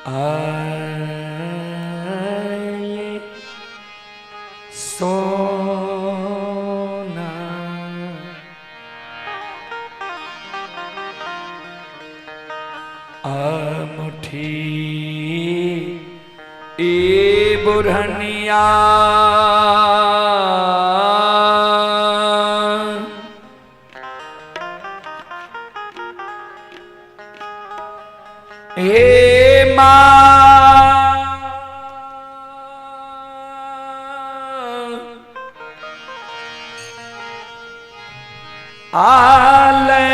आए सोना आमुठी ए बुरहनिया हे माँ आले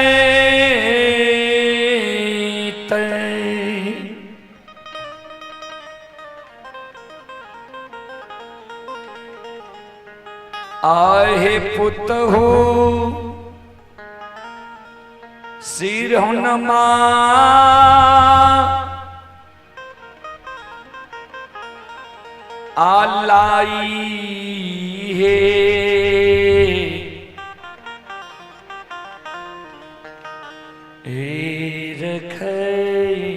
आहे पुत हो सिर हुनमा आलाई हे ए रखई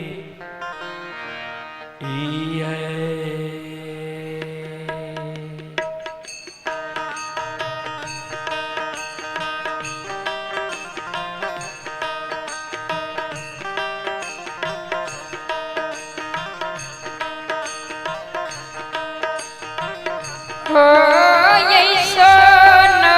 हो सोना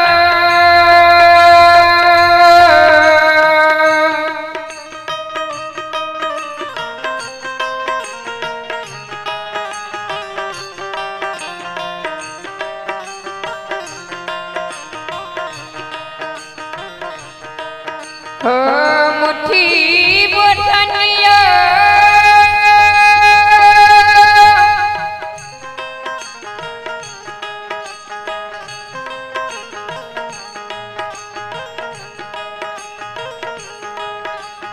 हो मुठी बोधनिया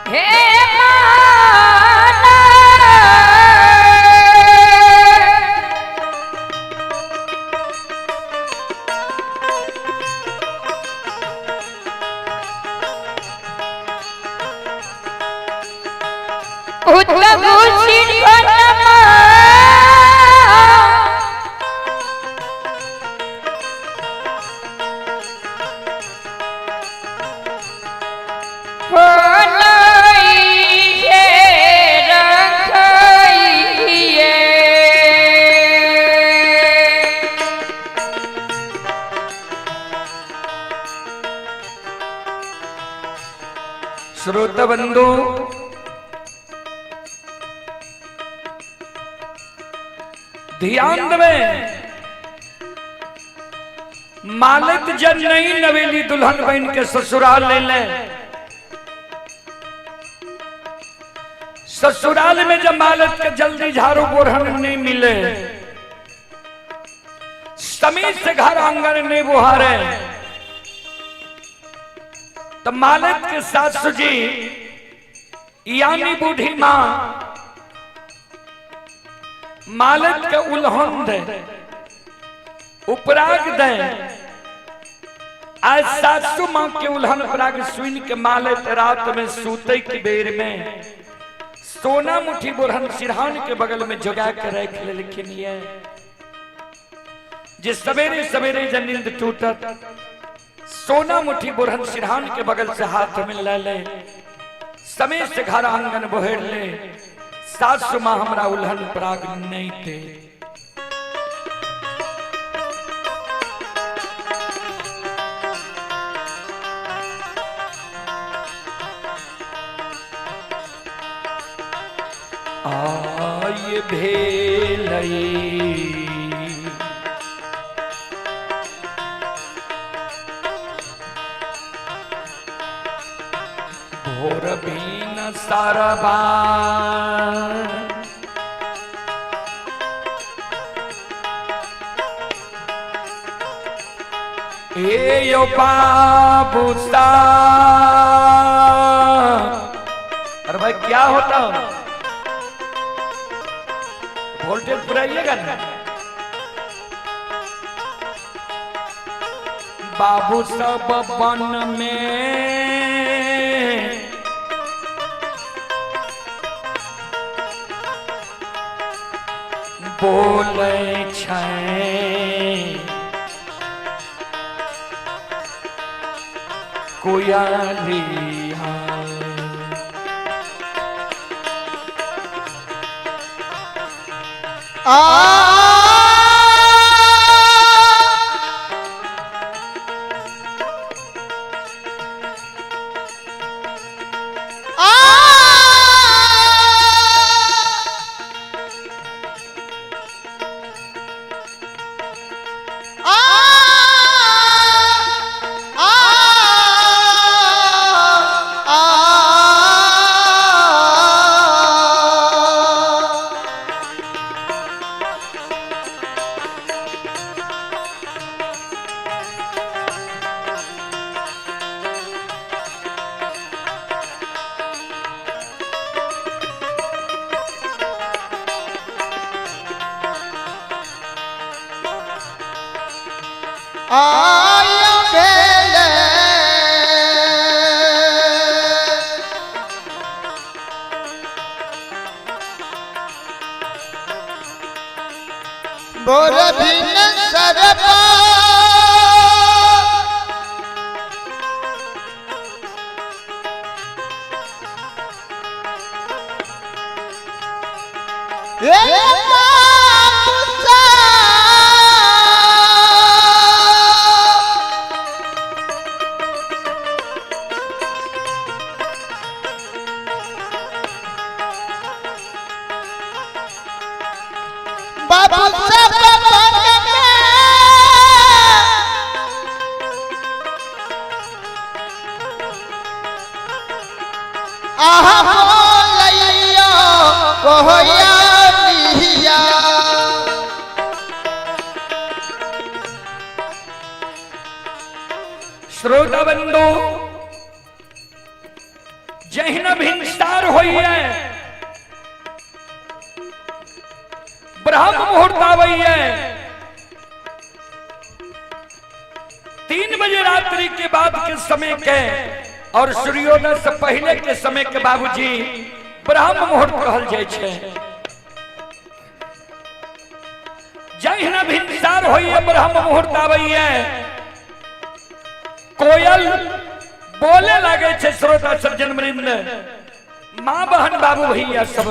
हे माना उत्तम शिखरमा हो लई रखइए। श्रोत बंधु, ध्यान देवे। मालिक जब नई नवेली दुल्हन बन के ससुराल ले ले, ससुराल में जब मालिक के जल्दी झाड़ू बोरहन नहीं मिले, समीर से घर आंगन नहीं बुहारे, तो मालिक के सासू जी यानी बूढ़ी मां मालिक के उल्हन दे, उपराग दे। आज सासू मां के उल्हन उपराग सुन के मालिक रात में सूते की बेर में सोना मुठी बोरहन सिरहान के बगल में जोगा के रख लेलखिन ये, जे सवेरे सवेरे जब नींद टूटत सोना मुठी बोरहन सिरहान के बगल से हाथ में ले ले, समय से घर आंगन बोहेर ले, सासु मां हमरा उल्हन पराग नहीं दे। आय भेलई भोर भीन सरबा ए यो बाबूसा। अरे भाई क्या होता हो, वोल्टेज पुराइएगा ना। बाबू सब वन में बोलै छै कोयलिया। आ आ आया बेले बोर भिन सरपा ए बाबूसा बाबू सब आहा बोलैया कोहया लिया। श्रोता बंधु, जहिना भिनसार होइए, ब्रह्म मुहूर्त आबैये, 3 बजे रात्रि के बाद के समय के और सूर्योदय से पहले के समय के बाबूजी ब्रह्म मुहूर्त कहल जाइ छै। जहिना भिनसार होइए, ब्रह्म मुहूर्त आबैये, कोयल बोले लागे छै। श्रोता सज्जन वृंद, माँ बहन बाबू भैया सब,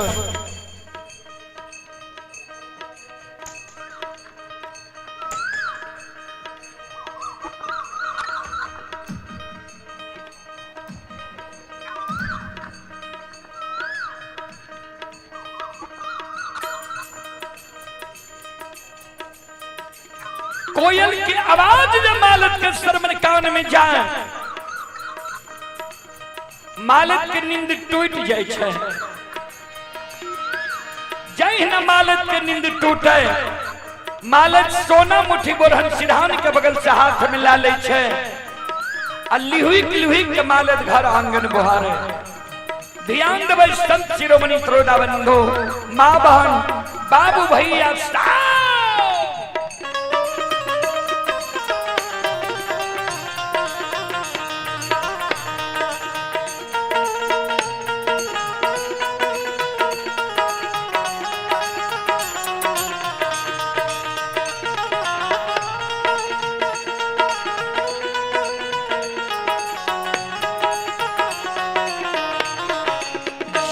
कोयल की आवाज जब मालत के श्रवण कान में जाए, मालत के नींद टूट जाए छै। जहिना मालत के नींद टूटे, मालत सोना मुट्ठी बोरहन सिरहान के बगल से हाथ मिला ले छै आ लिहुक लिहुक के मालत घर आंगन बुहारे। ध्यान देबै संत शिरोमणि श्रोता बंधु, माँ बहन बाबू भैया सब।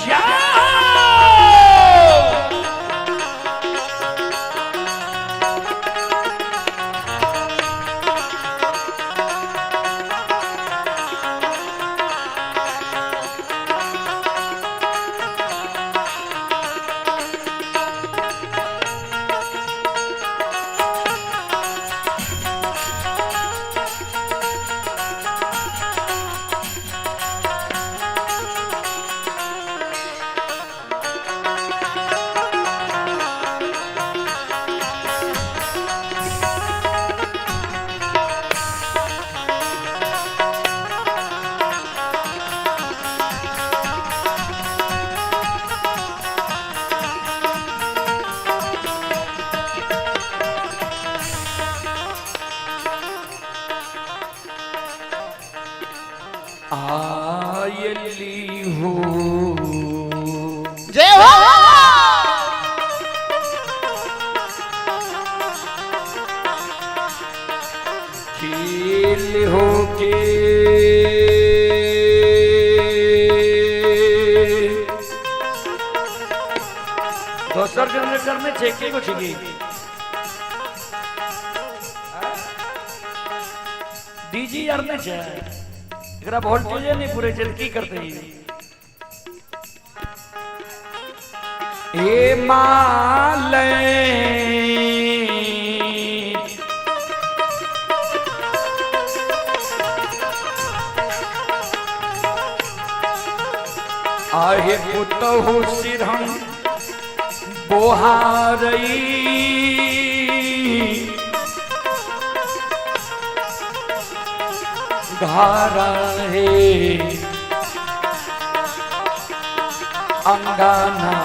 जाओ। दोसर जनरेटर नहि छै, एके गो छै की? डीजी आर नहि छै, एकरा वोल्टेजे नहि पूरे छै, की करतै ई? हे माले आहे पुतहु सिरहन बोहारई, घर हे अंगना।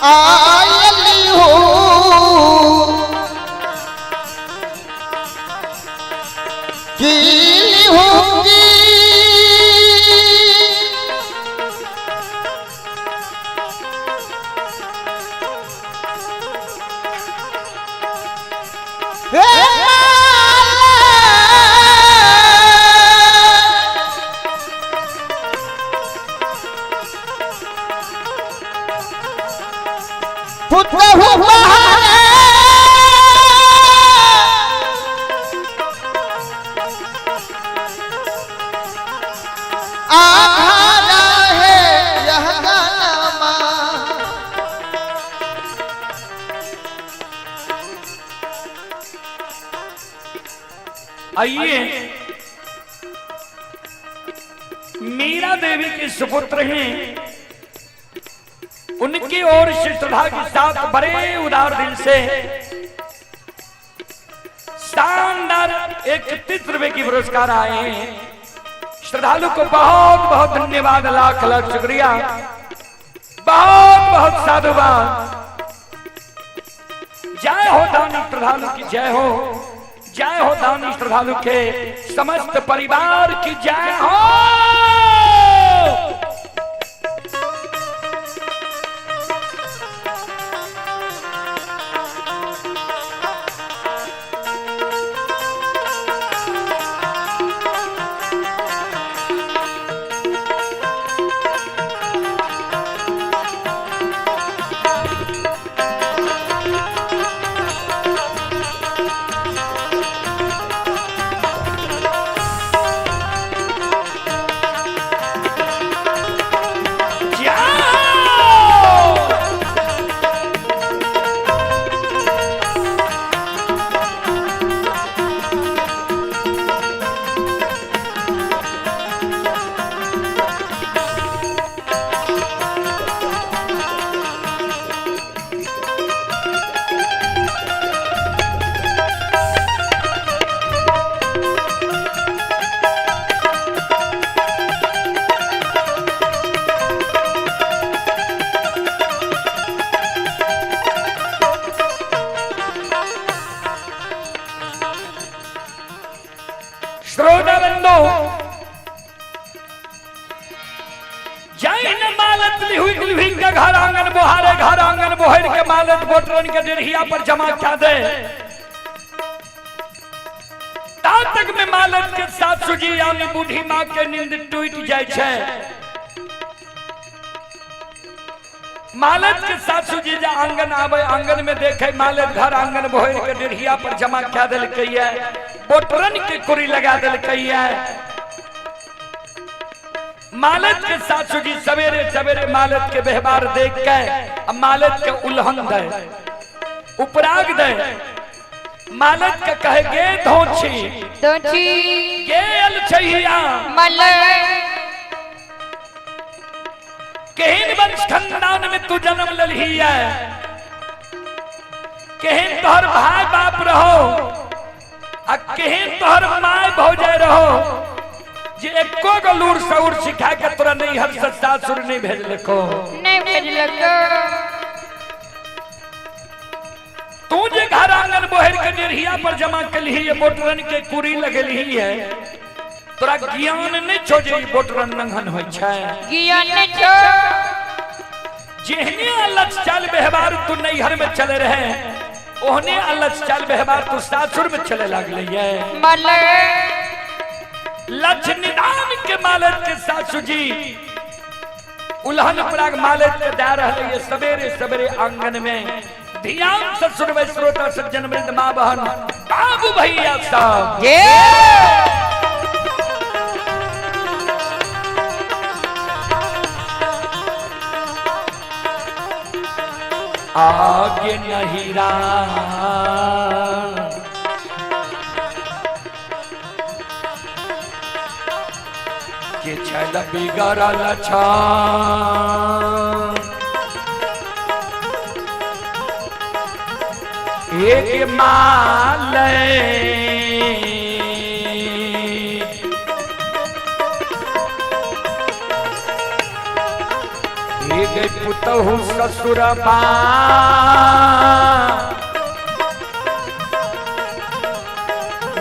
आयली हो की होगी हे पुतहु आधारा है यह गाना। आइए, मीरा देवी के सुपुत्र हैं, उनकी ओर से श्रद्धा के साथ बड़े उदार दिल से शानदार 31 रुपए की पुरस्कार आए हैं। श्रद्धालु को बहुत बहुत धन्यवाद, लाख लाख शुक्रिया, बहुत बहुत साधुवाद। जय हो दानी श्रद्धालु की जय हो, जय हो दानी श्रद्धालु के समस्त परिवार की जय हो। श्रोता बंधु, जैन मालत लिहुई लिहुई के घर आंगन बोहारे, घर आंगन बोहर के मालत बोटरन के डेढ़िया पर जमा क्या दे। ता तक में मालत के सासू जी यानी बूढ़ी माँ के नींद टूट जाए छे। मालत के सासू जी जा आंगन आवे, आंगन में देखे मालत घर आंगन बोहर के डेढ़िया पर जमा क्या दिलकै है, बोटरन के कुरी लगा दिलकै है। मालत के सासू जी सवेरे सवेरे मालत के व्यवहार देख के आ मालत के उल्हन दे, उपराग दे। मालत के कहे गे धोछी, दोची गे अलछहिया, मल केहन वंश खानदान में तू जन्म ललही है, केहन तोहर भाई बाप रहो आ केहन तोहर my भौजाई रहो, जे एको गो लूर सऊर सिखा के तोरा नैहर से सासुर नहीं भेजलको। नहीं भेजलको। तू जे घर आंगन बोहर के डेढ़िया पर जमा कलही है, बोटरन के कुरी लगलही है, तोरा ज्ञान नहीं छो जे ई बोटरन नंघन होय छै। ज्ञान नहीं छो। जेहने अलग चाल व्यवहार तू नैहर में चले रहे, ओहने अलग चाल व्यवहार तू सासुर में चले लागले है। मल लक्ष निदान के मालत के सासू जी उल्हन पराग मालत के दे रहे है सवेरे सवेरे आंगन में। ध्यान से सुनबै श्रोता सज्जन वृंद माँ बहन बाबू भैया सब। ये आगे नहीं रहा के छल बिगड़ल छा, एक माल एक पुतहु ससुरबा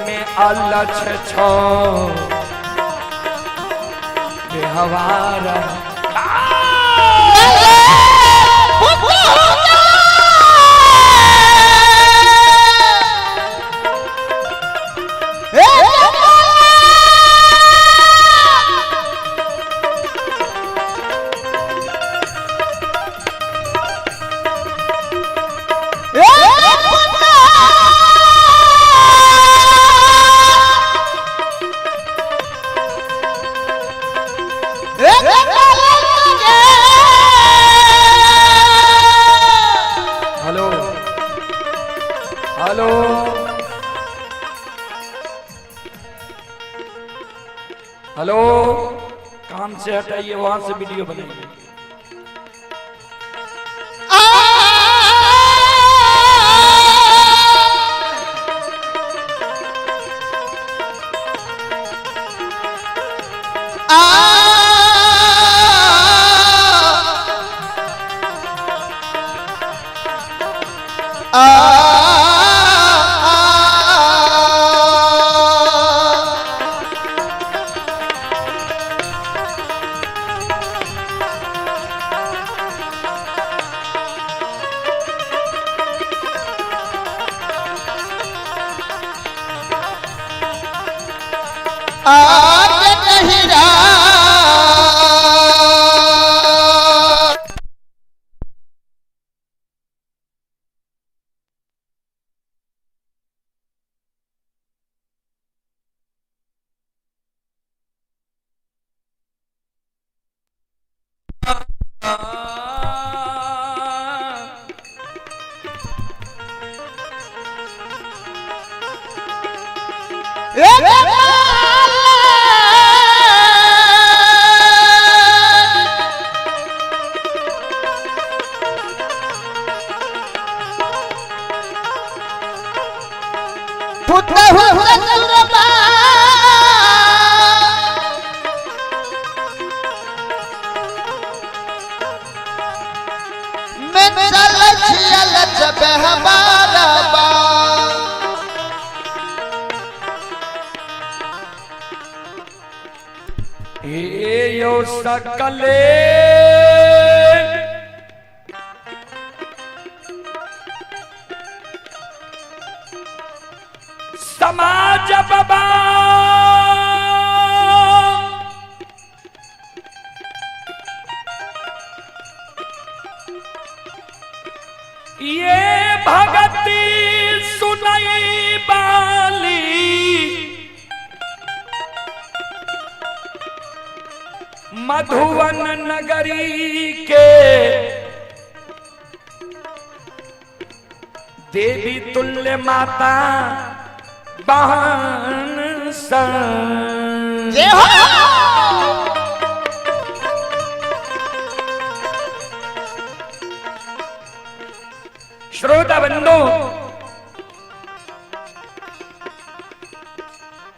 में अलछ छो बेहवारा। हेलो हेलो हेलो, कान से हटाइए, वहां से वीडियो बनाइए। सकले समाज बाबा ये भगती सुनई बाली मधुवन नगरी के देवी तुल्य माता बहन सन। जय हो। श्रोता बंधु,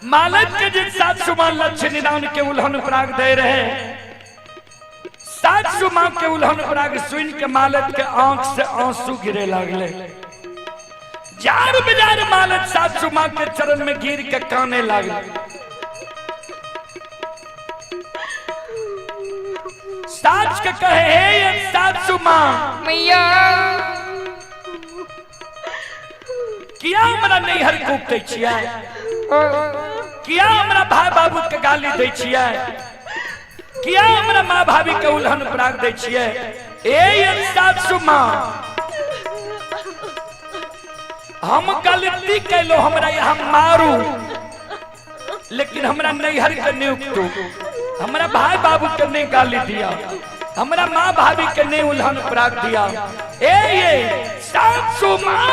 मालक के जिन सासु मां लक्ष्य निदान के उल्हन पराग दे रहे, सासु मां के उल्हन पराग सुन के मालक के आंख से आंसू गिरे लागले। जार बजार मालक सासु मां के चरण में गिर के काने लागले। सास के कहे, हे ये सासु मां मैया, किया हमरा नैहर कूपते छियै, किया हमरा भाई बाबू के गाली दै छियै, किया हमरा माँ भाभी के उल्हन पराग दै छियै? ए ये सासु माँ, हम गलती कैलो, हमरा यहाँ मारू, लेकिन हमरा नैहर के नहीं उपटू, हमरा भाई बाबू के नहीं गाली दिया, हमरा माँ भाभी के नहीं उल्हन पराग दिया। ए ये सासु माँ।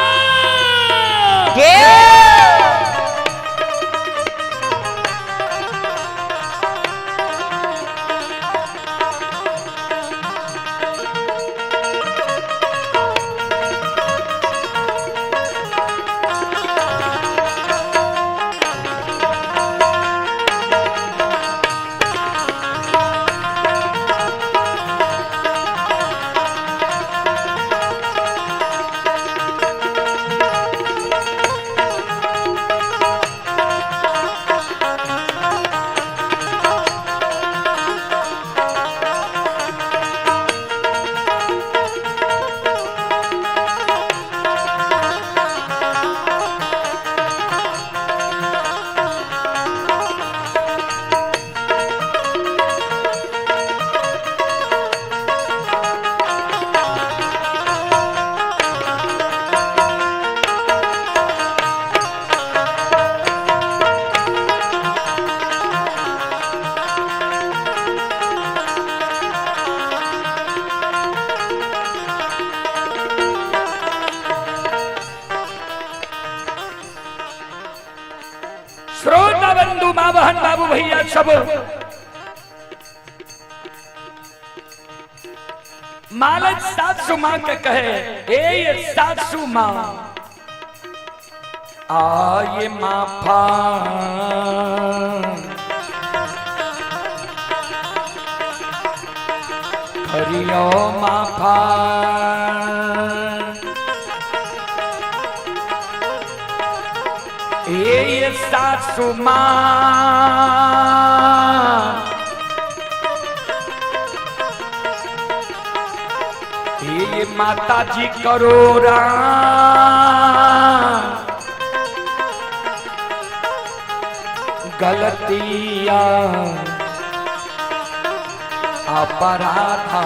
श्रोता बंधु, माँ बहन, बाबू भैया सब, मालक सासु माँ के कहे, ए ये सासु माँ, आये माफा करियो माफा, ए सासु माँ, ये माता जी करो राम गलतिया अपराधा।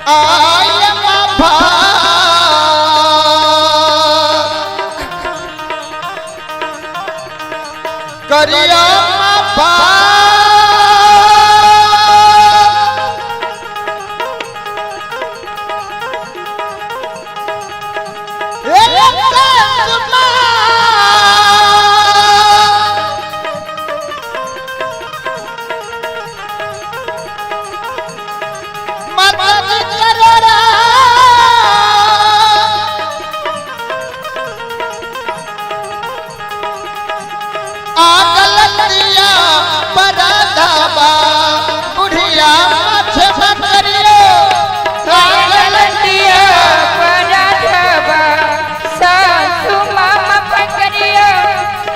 आय बाबा करिया बाबा गलतिया पराधवा सासु मामा पकड़ियो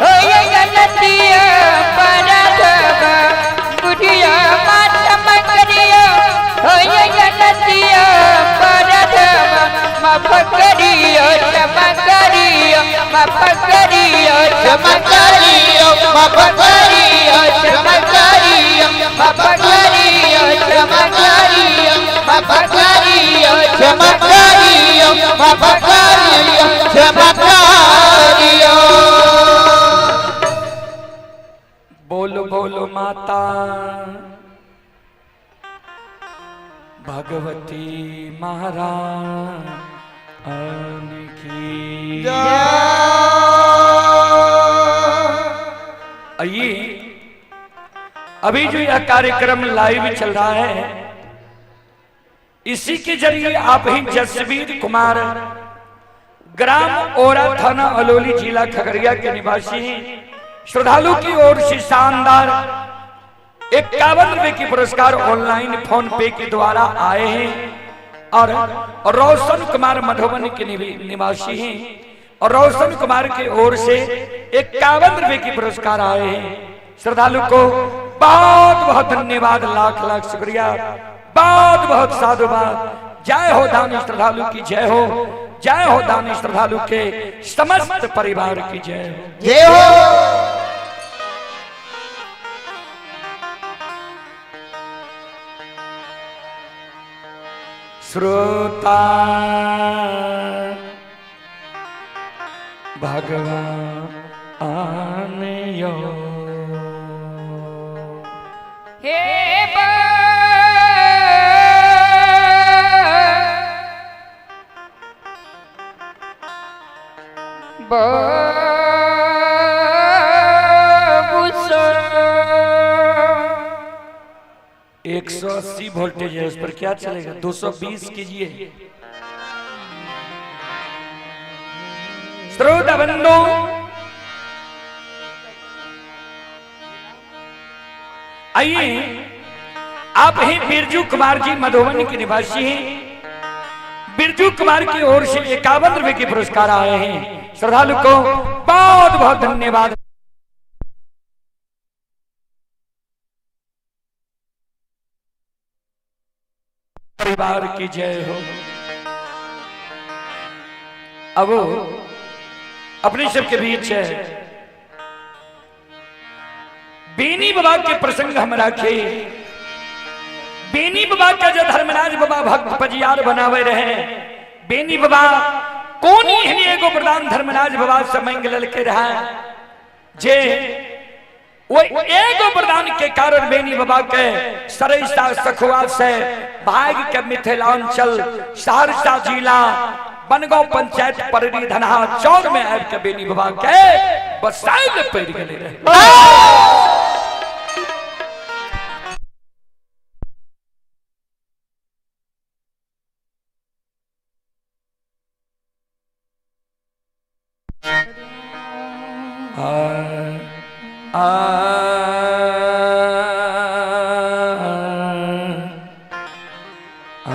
हो ये गलतिया पराधवा बुढ़िया माथा पकड़ियो हो ये गलतिया पराधवा माफ करियो क्षमा करियो माफ करियो क्षमा करियो माफ करियो क्षमा करियो माफ करियो क्षमा करियो माफ करियो क्षमा करियो माफ करियो क्षमा करियो। बोलो बोलो माता भगवती महारानी की। आइए, अभी जो यह कार्यक्रम लाइव चल रहा है, इसी के जरिए आप ही जसवीर कुमार, ग्राम ओरा, थाना अलौली, जिला खगड़िया के निवासी हैं। श्रद्धालु की ओर से शानदार 51 रुपए की पुरस्कार ऑनलाइन फोन पे के द्वारा आए हैं और रोशन कुमार मधुबन के निवासी हैं और रोशन कुमार की ओर से 51 रुपए की पुरस्कार आए हैं। श्रद्धालु को बहुत बहुत धन्यवाद, लाख लाख शुक्रिया, बहुत बहुत साधुवाद। जय हो दानी श्रद्धालु की जय हो, जय हो दानी श्रद्धालु के समस्त परिवार की जय हो। जय हो। श्रोता भगवान यो हे बाबू 180 वोल्टेज है, उस पर क्या चलेगा? 220 कीजिए। श्रोता बंधु, आइए, आप ही बिरजू कुमार जी मधुबन के निवासी हैं। बिरजू कुमार की ओर से 51 रुपए के पुरस्कार आए हैं। श्रद्धालु को बहुत बहुत धन्यवाद। परिवार की जय हो। अब अपने सबके बीच है बेनी बाबा के प्रसंग हम रखे। बेनी बाबा का जो धर्मराज बाबा भक्त पजियार बनावे रहे, बेनी बाबा कौन ही एगो वरदान धर्मराज बाबा से मांग ललके रहा, जे वो एगो वरदान के कारण बेनी बाबा के सरैसा सखुआ से भाग के मिथिलांचल सहरसा जिला बनगांव पंचायत पररी धनहा चौर में आबि के बेनी बाबा के बसायल पड़ गए रहे। आ, आ, आ,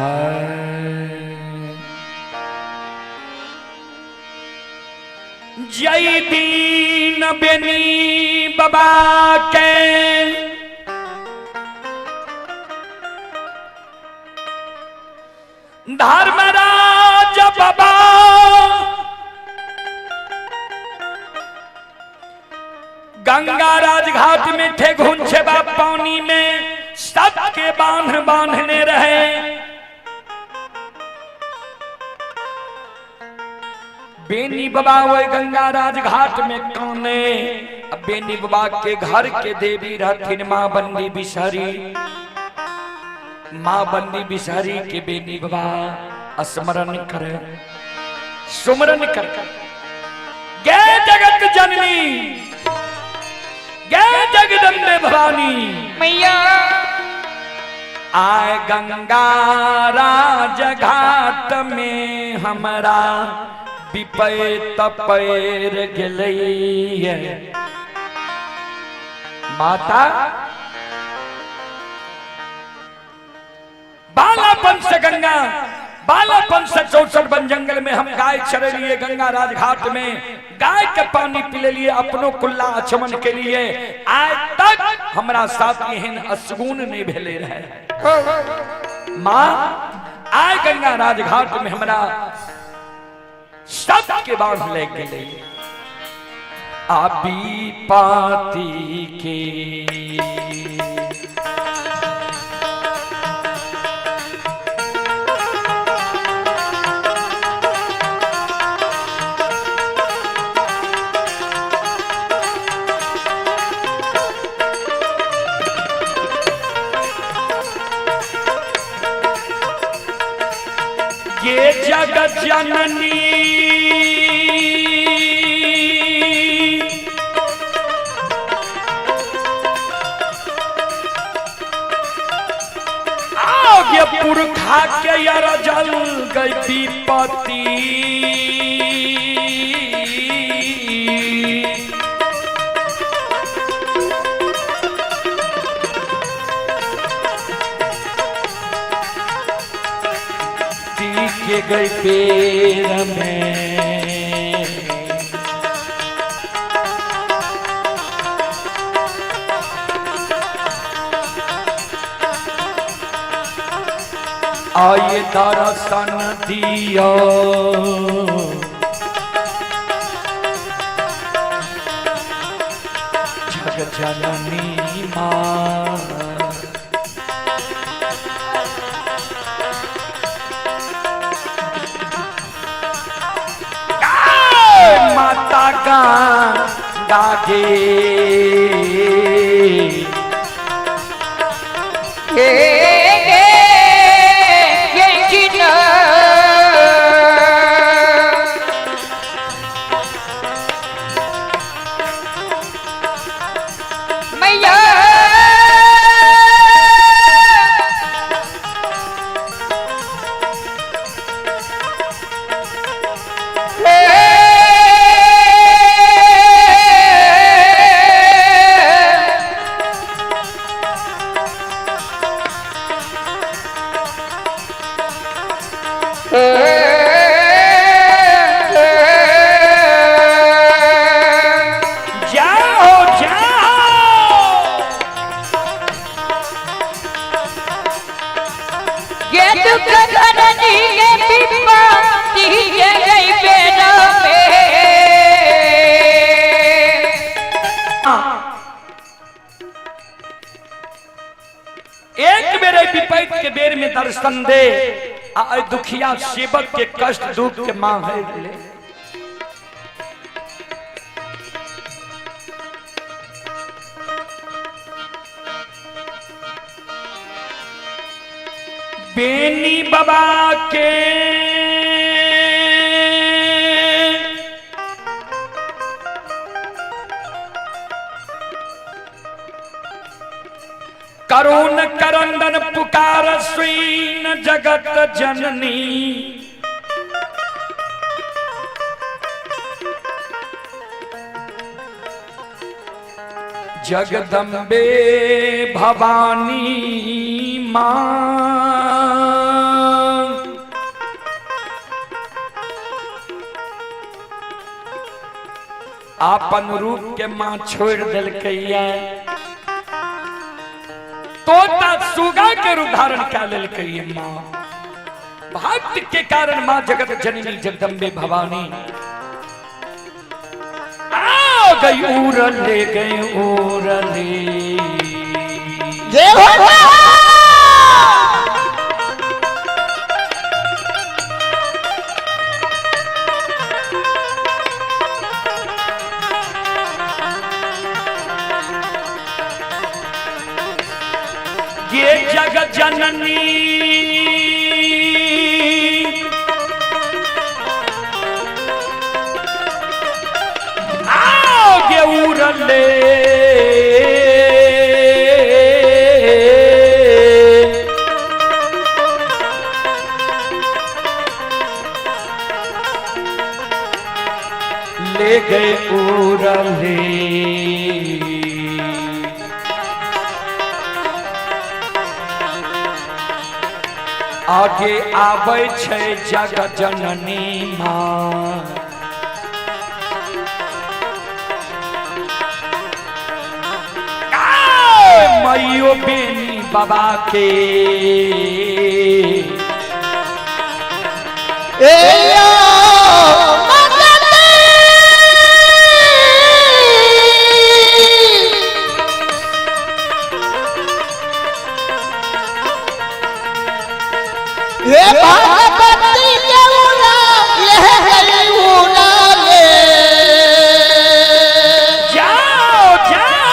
जय दीन बेनी बाबा के धर्मराज बाबा गंगा राजघाट में थे घुंछेबा पानी में सबके बांध बांधने रहे। बेनी बाबा ओहि गंगा राज घाट में काने। आ बेनी बाबा के घर के देवी रहथिन माँ बंदी बिसहरी। माँ बंदी बिसहरी के बेनी बाबा स्मरण करे, सुमरन कर। गे जगत जननी, गे जगदम्बे भवानी मैया, आए गंगा राज घाट में हमरा विपैत पैर गेलैये। माता बालापन से गंगा, बालापन से 64 वन जंगल में हम गाय चरे लिए, गंगा राजघाट में गाय के पानी पी लिए, अपनो कुल्ला आचमन के लिए। आज तक हमरा साथ एहन असगुन नहीं भेले रहे। माँ आय गंगा राजघाट में हमरा सबके बांध ले गेले। आबी पाती के ये जगत जननी आगे पुरखा के यार जल गई विपत्ति। के गई पेर में आए दर्शन दियो। जग जननी माँ माता का गागे हे गे ये मैया, जाओ जाओ। ये दुख धरनी ये विपत्ति ये गई बेरा में। एक बेर विपैत के बेर में दर्शन दे आ दुखिया सेवक के कष्ट दुख के मां है ले। बेनी बाबा के करुण करंदन पुकार सुइन जगत जननी। जगदम्बे भवानी माँ आपन रूप के माँ छोड़ दिलकैया, तोता सुगा के रूप धारण कर लेलकैया माँ। भक्त के कारण माँ जगत जननी जगदम्बे भवानी आ गई उरले गई उरले। जय हो। ये जग जननी आगे उड़ले ले गए उड़ले। आगे आबै छै जग जननी माँ, मैयो बेनी बाबा के। ए भगवती के उड़ा ले गई उड़ा ले। जाओ जाओ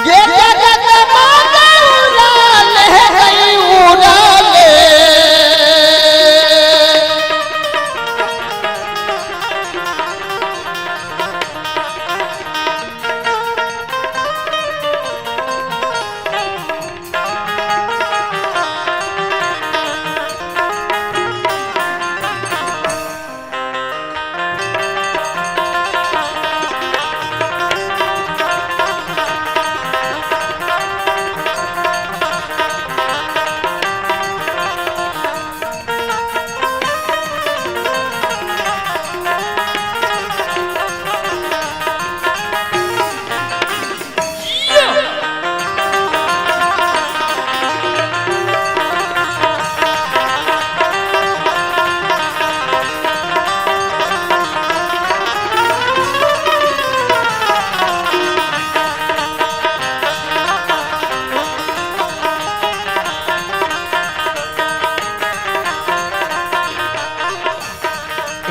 ये जगत माता उड़ा ले गई उड़ा ले।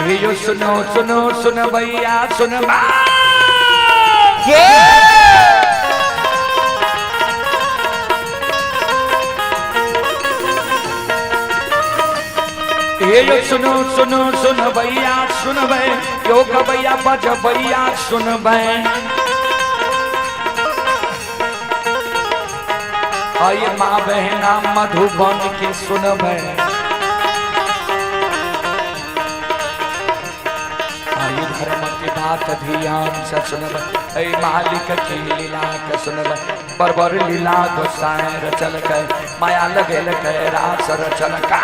हे यो सुनो सुनो सुन भैया सुन हे यो सुनो सुनो सुन भैया सुन भै, यो गवैया बज भैया सुन भै। आये माँ बहना मधुबन के सुन भै, आये धर्म की बात ध्यान से सुनबै, ऐ मालिक की लीला के सुनबै। बरबर लीला गोसाई रचल के, माया लगेल के रास रचल का।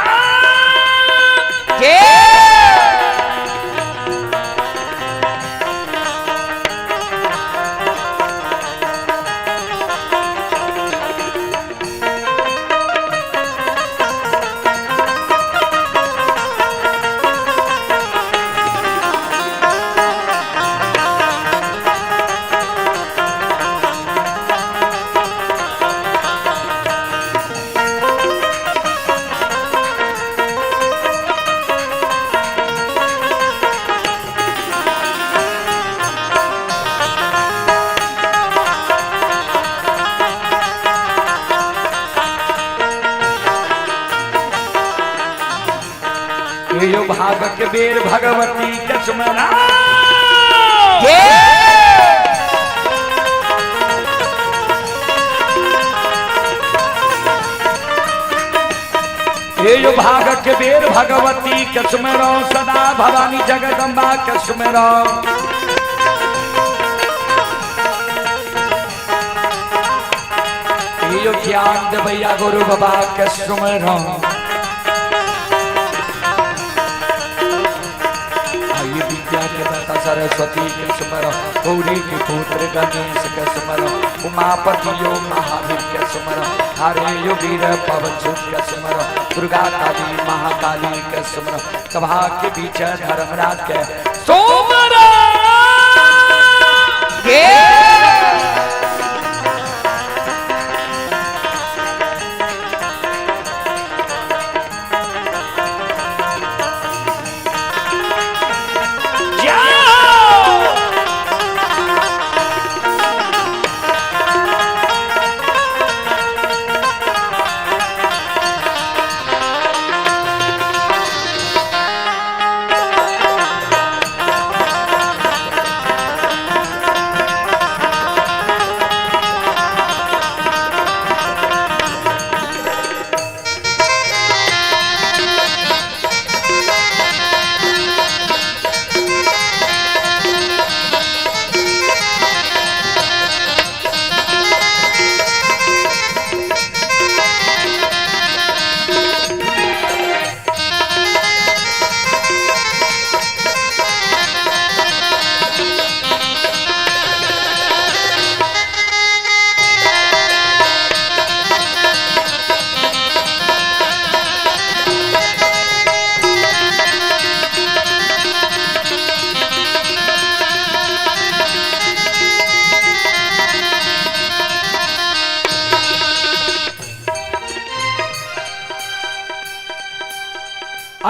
यो भाग के बेर भगवती के सुमरा। हे यो भाग के बेर भगवती के सुमरो, सदा भवानी जगदम्बा के सुमरो। हे यो ज्ञान देवैया गुरु बाबा के सुमरो। विद्या के दाता सरस्वती के सुमरो, गौरी के पुत्र गणेश के सुमरो, उमापति यो महावीर के सुमरो, हरे यो वीर पवन सुत के सुमरो, दुर्गा काली महाकाली के सुमरो, सभा के बीच धर्मराज के सुमरो।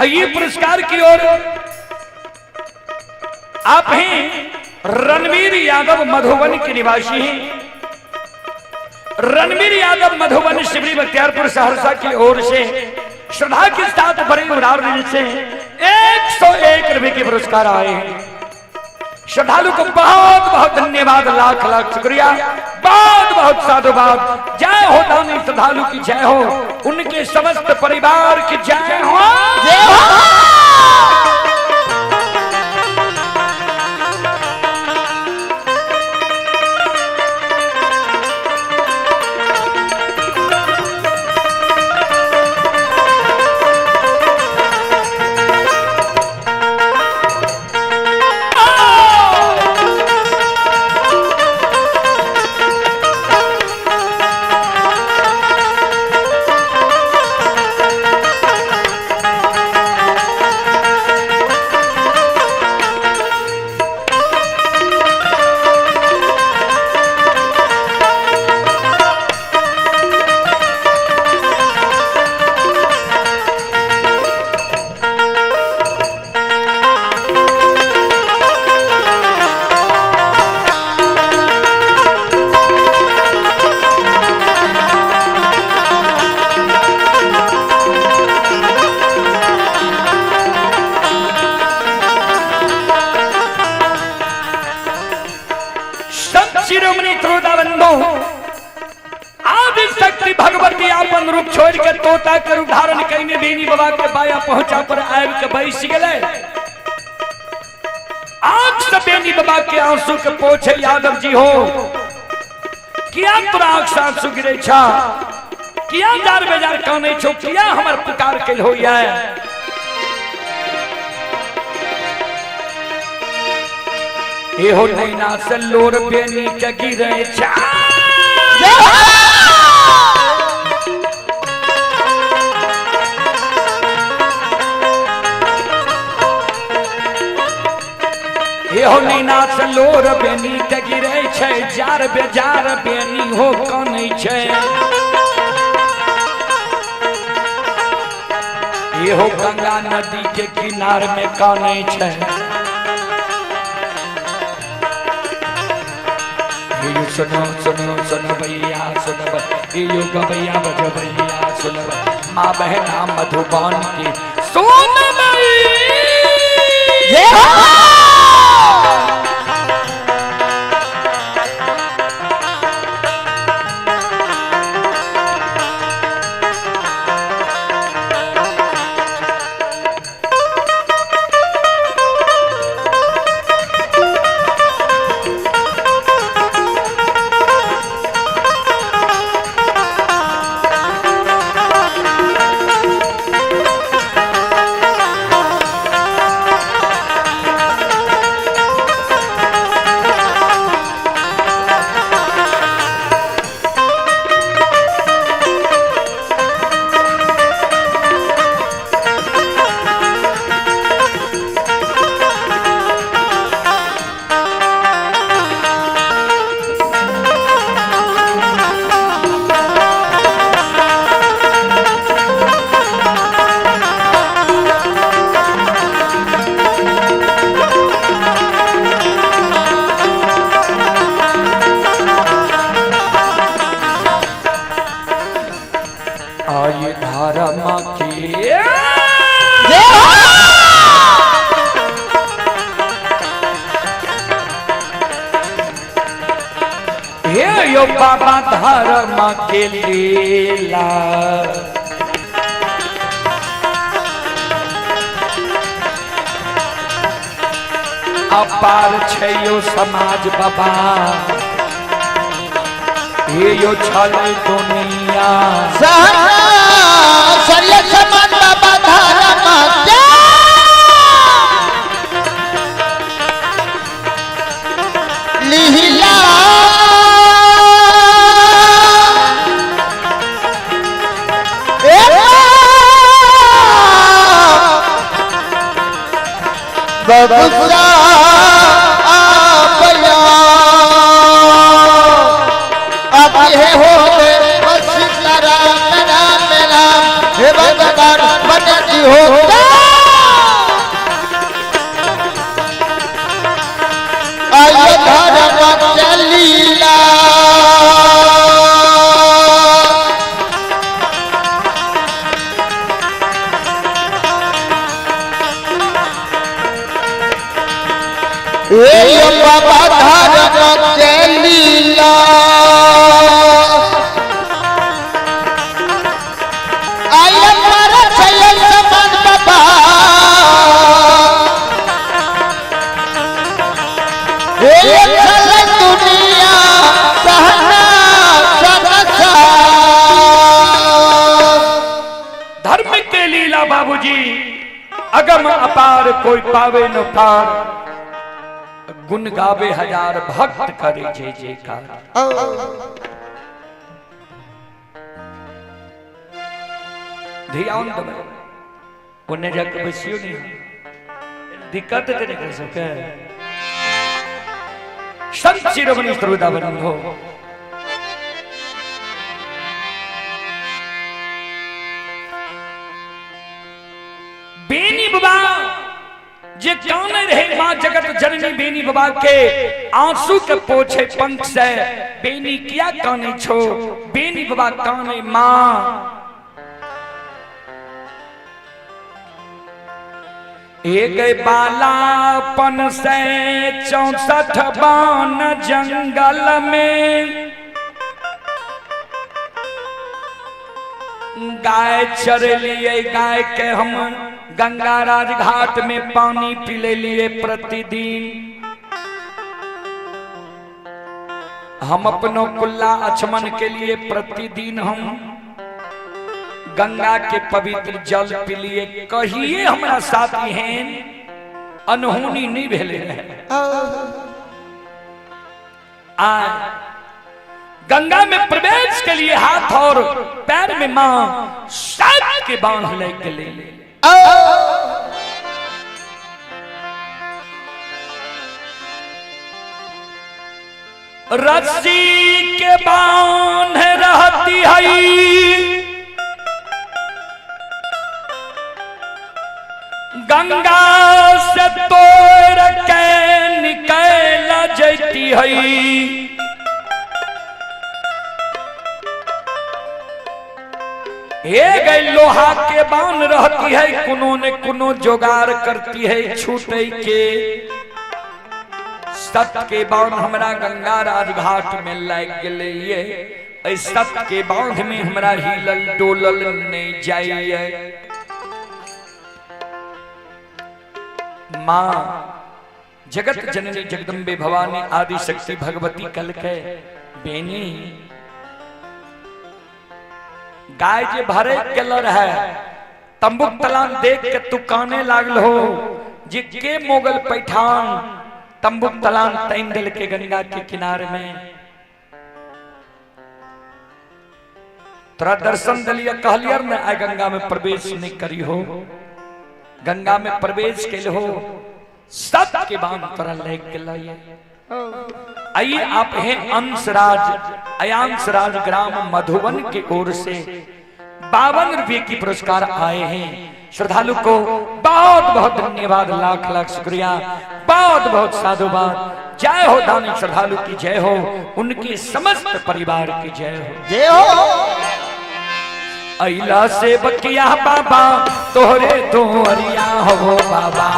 आइए पुरस्कार की ओर आप हैं रणवीर यादव मधुबन के निवासी हैं। रणवीर यादव मधुबन शिवरी बख्तियारपुर सहरसा की ओर से श्रद्धा के साथ बड़े उदार दिल से 101 रुपए के पुरस्कार आए हैं। श्रद्धालु को बहुत बहुत धन्यवाद, लाख लाख शुक्रिया, बहुत बहुत साधुवाद। जय हो दानी श्रद्धालु की जय हो, उनके समस्त परिवार की जय हो। जय हो। संत शिरोमणि त्रोता बंधु आदि शक्ति भगवती अपन रूप छोड़ के तोता के रूप धारण कईने बेनी बाबा के बाया पहुंचा पर आबि के बैस गेलै। आंख से बेनी बाबा के आंसू के पोछे, यादव जी हो किया तोरा आंख से आंसू गिरे छा, किया जार बेजार कानै छौ, किया हमर पुकार कैल होइया। एहो नैना से लोर बेनी के गिरे छा। एहो नैना से लोर बेनी के गिरे छै, जार बेजार बेनी हो कानै छै। एहो गंगा नदी के किनार में कानै छै। यो सुनो सुनो सुनो भैया सुनो, यो गवैया बजबैया सुनो, माँ बहना मधुबन की सुन। जय हो। आई धर्म की जय हो। हे यो बाबा धर्म के लीला अपार छै यो समाज बाबा, हे यो छल दुनिया सरिया समान बाबा धर्म के लीला ए बबुआ आपया अब हे हो बस राम राम राम हे भगवान बनती हो। ए बाबा धर्म के लीला आय मर चल समान बाबा ए चल दुनिया सहना संसार। धर्म के लीला बाबूजी अगम अपार, कोई पावे न पार। गुण गावे हजार भक्त करे जय जयकार। ध्यान देबै, ओने जाके बैसियो नहीं, दिक्कत ते नहीं कर सके। संत शिरोमणि सर्वदा हो। बेनी बाबा जे काने रहे माँ जगत जननी, बेनी बाबा के आंसू के पोछे पंख से। बेनी किया काने छो? बेनी बाबा काने माँ एक बालापन से 64 बान जंगल में गाय चर लिए। गाय के हम गंगा राज घाट में पानी पिले लिए प्रतिदिन। हम अपनों कुल्ला अचमन के लिए प्रतिदिन हम गंगा के पवित्र जल पिलिए। कहिए हमरा साथ एहन अनहोनी नहीं भेले रहे। आय गंगा में प्रवेश के लिए हाथ और पैर में मां सात के बांध ले के ले। रस्सी के बांध रहती है, गंगा से तोड़ के निकल जती है। हे गई लोहा के बांध रहती है, कोनो ने कोनो जोगार करती है छूटे के। सत के बांध हमरा गंगा राजघाट में लाग गेलै ये। सत के बांध में हमरा हिलल डोलल नहीं जाइए। माँ जगत जननी जगदम्बे भवानी आदि शक्ति भगवती कल के बेनी गाय जे भरे गेल रहे तंबुक तलान देख के तू काने लागल हो जे के मोगल पैठान तंबुक तलान तैन दिल के गंगा के किनारे में। तोरा दर्शन दिलिया कहलियर ने आय गंगा में प्रवेश नहीं करी हो, गंगा में प्रवेश के हो सत के बांध तोरा ले के लाइए। आइए आप हैं अंशराज अयांशराज ग्राम मधुबन के ओर से 52 रुपये की पुरस्कार आए हैं। श्रद्धालु को बहुत बहुत धन्यवाद, लाख लाख शुक्रिया, बहुत बहुत साधुवाद। जय हो दानी श्रद्धालु की जय हो, उनके समस्त परिवार की जय हो, जय हो। अइला से बकिया बाबा तोहरे दोरिया हो बाबा,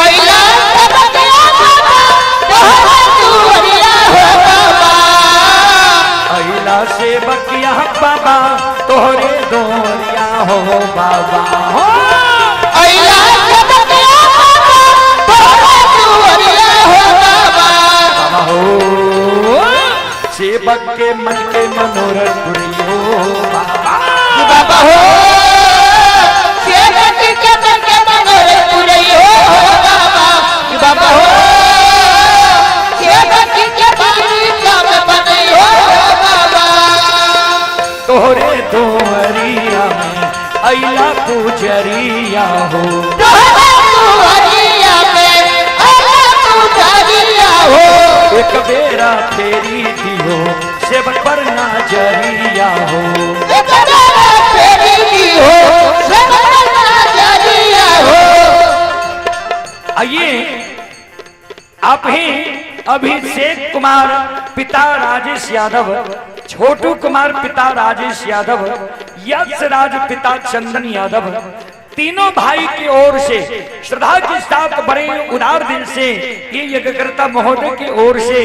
अइला से बकिया बाबा तोहरे दोरिया हो बाबा, अइला से बकिया बाबा तोहरे दोरिया हो बाबा, अइला से बकिया बाबा तोहरे दोरिया हो बाबा। बाबा हो सेवक के मन के मनोरथ पुरियो बाबा, बाबा हो सेवक के मन के मनोरथ पुरियो बाबा, बाबा हो सेवक के मन काम बनइयो बाबा। तोहरे दोरिया में अइला पुजरिया हो, तोहरे दोरिया में अइला पुजरिया हो, एक बेरा फेरी दियो सेवक पर नजरिया हो, एक बेरा फेरी दियो सेवक पर नजरिया हो। आइए आप ही अभिषेक कुमार पिता राजेश यादव, छोटू कुमार पिता राजेश यादव, यशराज पिता चंदन यादव, तीनों भाई की ओर से श्रद्धा के साथ बड़े उदार दिल से ये यज्ञकर्ता महोदय की ओर से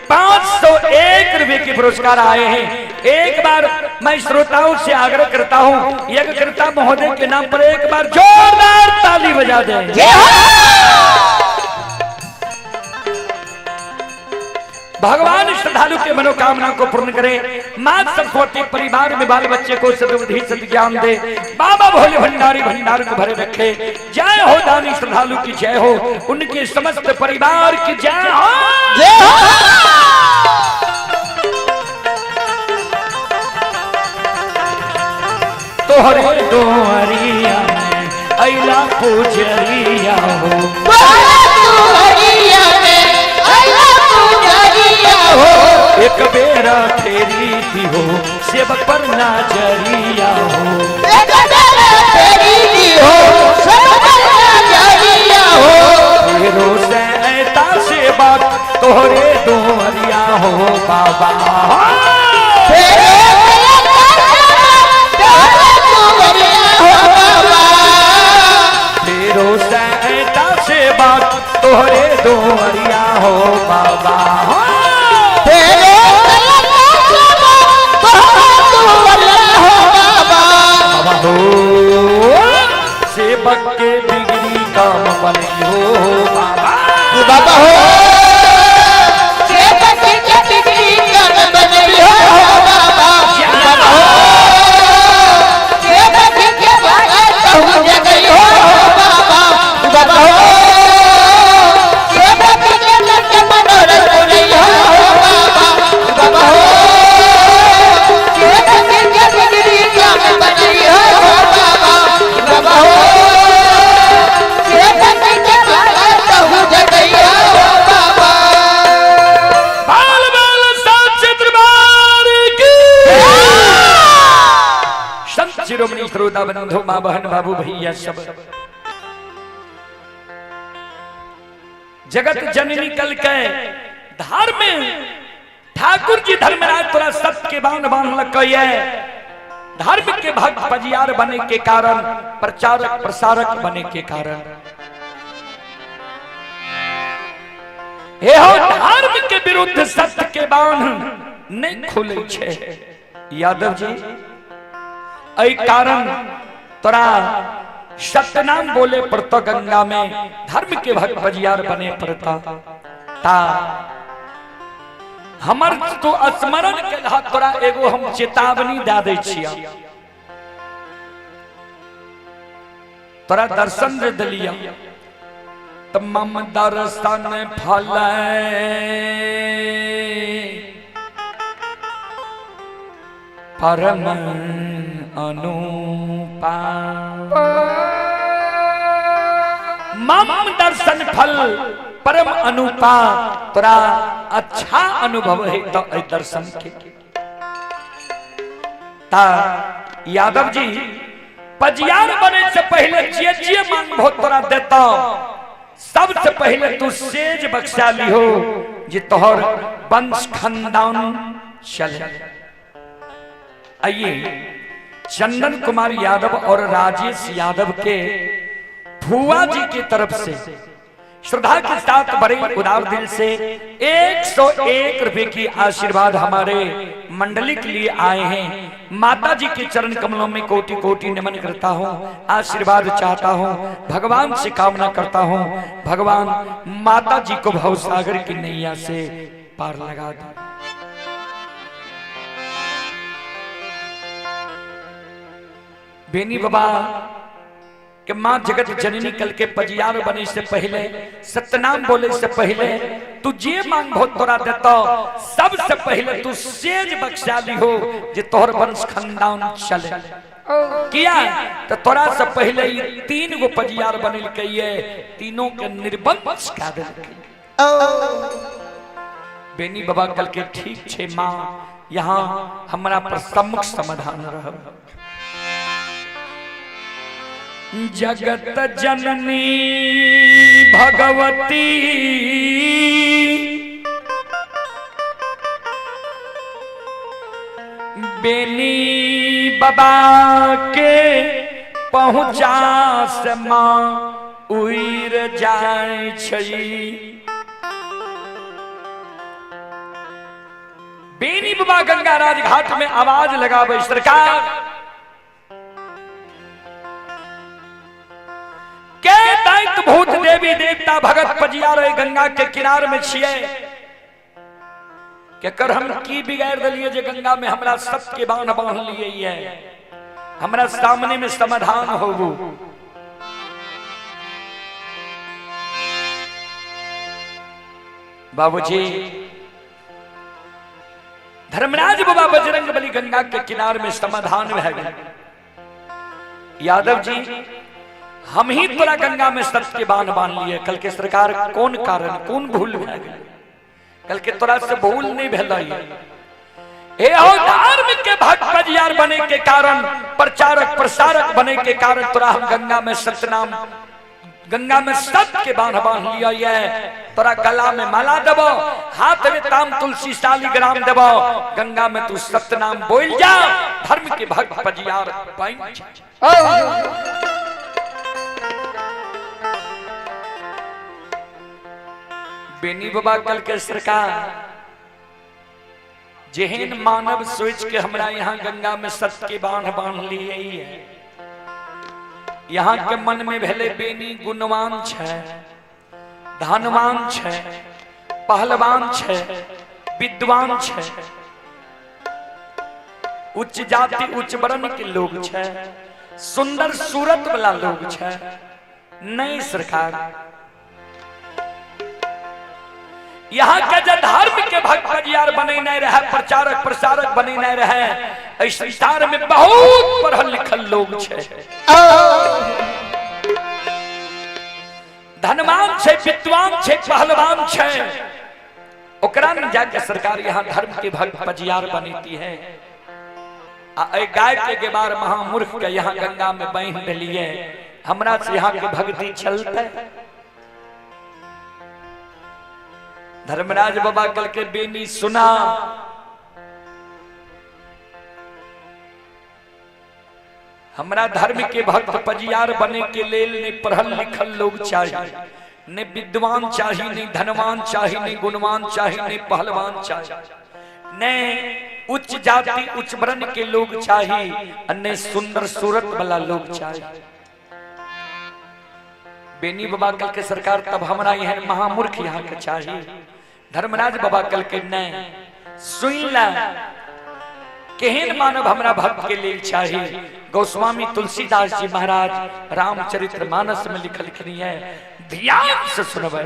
501 रुपए के पुरस्कार आए हैं। एक बार मैं श्रोताओं से आग्रह करता हूं, यज्ञकर्ता महोदय के नाम पर एक बार जोरदार ताली बजा दें। भगवान श्रद्धालु के मनोकामना को पूर्ण करे। मां सरस्वती परिवार में बाल बच्चे को सद्बुद्धि सद्ज्ञान दे। बाबा भोले भंडारी भंडार को भरे रखे। जय हो दानी श्रद्धालु की जय हो, उनके समस्त परिवार की जय हो। जय हो। तोहरे दोहरिया में अइला पुजरिया हो। दुहरिया में अइला पुजरिया हो। एक बेरा फेरी दी हो सेवक पर नजरिया हो। एक बेरा फेरी दी हो सेवक पर नजरिया हो। फेरो से ऐता सेवक तोहरे दोहरिया हो बाबा। फेरो तोहरे दुहरिया हो बाबा। फेरो से ऐता सेवक तोहरे दोहरिया हो बाबा। फेरो तोहरे दुहरिया हो बाबा। बाबा हो सेवक के बिगड़ी काम बनी हो बाबा। बाबा हो सेवक के बिगड़ी काम बनी हो बाबा। बाबा हो सेवक के भगत हो जगई हो बाबा। बाबा हो सेवक के लग मनोरथ पुरई हो बाबा। बाबा हो सेवक के बिगड़ी काम बनी हो बाबा। बाबा हो सेवक के भगत हो जगई हो बाबा। बाल बाल साचे दरबार की। संत शिरोमणि श्रोता बंधु माँ बहन बाबू भैया सब, जगत जननी कल के धर्म ठाकुर जी धर्मराज तोरा सत्य के बांध बांध लकैये। धर्म के भक्त पजियार बने के कारण, प्रचारक प्रसारक बने के कारण, हे हो धर्म के विरुद्ध सत्य के बांध नहीं खुले छे यादव जी। एहि कारण तोरा सत्यनाम बोले पड़ता गंगा में, धर्म के भक्त बजियार बने पड़ता। ता हमर तो स्मरण के तोरा एगो हम चेतावनी दे दै छिया। तोरा दर्शन दे दिलिया त मम दर्शन फल परम अनुपा। मम दर्शन फल परम अनुपा, तोरा अच्छा अनुभव है तो एहि दर्शन के। ता यादव जी पजियार बने से पहले जे जे मांगबो तोरा देता। सबसे पहले तू सेज बख्शा लिहो जे तोहर वंश खानदान चले। आइए चंदन कुमार यादव और राजेश यादव के फुआ जी की तरफ से श्रद्धा के साथ बड़े उदार दिल से 101 रुपए की आशीर्वाद हमारे मंडली के लिए आए हैं। माता जी के चरण कमलों में कोटि कोटि नमन करता हूँ, आशीर्वाद चाहता हूँ, भगवान से कामना करता हूँ, भगवान माता जी को भवसागर की नैया से पार लगा दे। बेनी बाबा कि माँ जगत जननी कल के पजियार बने से पहले, सत्यनाम बोले से पहले तू जे मांग भो तोरा देता। सबसे पहले तू सेज बख्शा लिहो जे तोहर वंश खानदान चले। किया तो तोरा से पहले ही 3 गो पजियार बनल के ये तीनों के निर्वंश कह देलकै। बेनी बाबा कल के ठीक छे माँ, यहाँ हमरा पर सम्मुख समाधान रह। जगत जननी भगवती बेनी बाबा के पहुँचा से माँ उड़ि जाइ छै। बेनी बाबा गंगाराज घाट में आवाज लगाबै, सरकार के दैत भूत देवी देवता भगत पजिया रहे गंगा के किनार में छियै, केकर हम की बिगाड़ दिलिए जे गंगा में हमरा सबके बांध बांध लिए है, हमरा सामने में समाधान होबू। बाबूजी धर्मराज बाबा बजरंग बली गंगा के किनार में समाधान भए गेल। यादव जी हम ही तोरा गंगा में सत्य के बांध बांध लिए, कल के सरकार कौन कारण कौन भूल भए गेल, कल के तोरा से भूल नहीं भेल। हे हो धर्म के भक्त बजियार बने के कारण, प्रचारक प्रसारक बने के कारण तोरा हम गंगा में सतनाम गंगा में सत के बांध बांध लिया ये, तोरा गला में माला देबो, हाथ में ताम तुलसी शालिग्राम देबो, गंगा में तू सतनाम बोल जा, धर्म के भक्त बजियार बन जा। बेनी बाबा कल के सरकार जेहन मानव सोच के हमरा यहाँ गंगा में सत के बांध बांध लिए है, यहाँ के मन में भेले बेनी गुणवान छै, धनवान छै, पहलवान छै, विद्वान छै, उच्च जाति उच्च वर्ण के लोग छै, सुंदर सूरत वाला लोग छै। नहीं सरकार, यहाँ के जे धर्म के भक्त बजियार बने नहीं रहे, प्रचारक प्रसारक बने नहीं रहे, एहि संसार में बहुत पढ़ल लिखल लोग छै, धनवान छै, विद्वान छै, पहलवान छै, ओकरा ने जाके सरकार यहाँ धर्म के भक्त बजियार बनेती है। आ एहि गाय के गेबार महामूर्ख के यहाँ गंगा में बांधि देलिए, हमरा से यहाँ के भक्ति चलते। धर्मराज बाबा कल के बेनी सुना, हमरा धर्म के भक्त पजियार बने के लेल ने पढ़ल लिखल लोग चाहिए, ने विद्वान चाहिए, ने धनवान चाहिए, ने गुणवान चाहिए, ने पहलवान चाहिए, ने उच्च जाति उच्च वर्ण के लोग चाहिए, ने सुंदर सूरत वाला लोग चाहिए। बेनी बाबा कल के सरकार तब हमरा एहन महामूर्ख यहाँ के चाहिए। धर्मराज बाबा कल के नहीं सुन ला, केहन मानव हमरा भक्त के लेल चाहिए। गोस्वामी तुलसीदास जी महाराज रामचरित्र मानस में लिखल खनी है, ध्यान से सुनबै।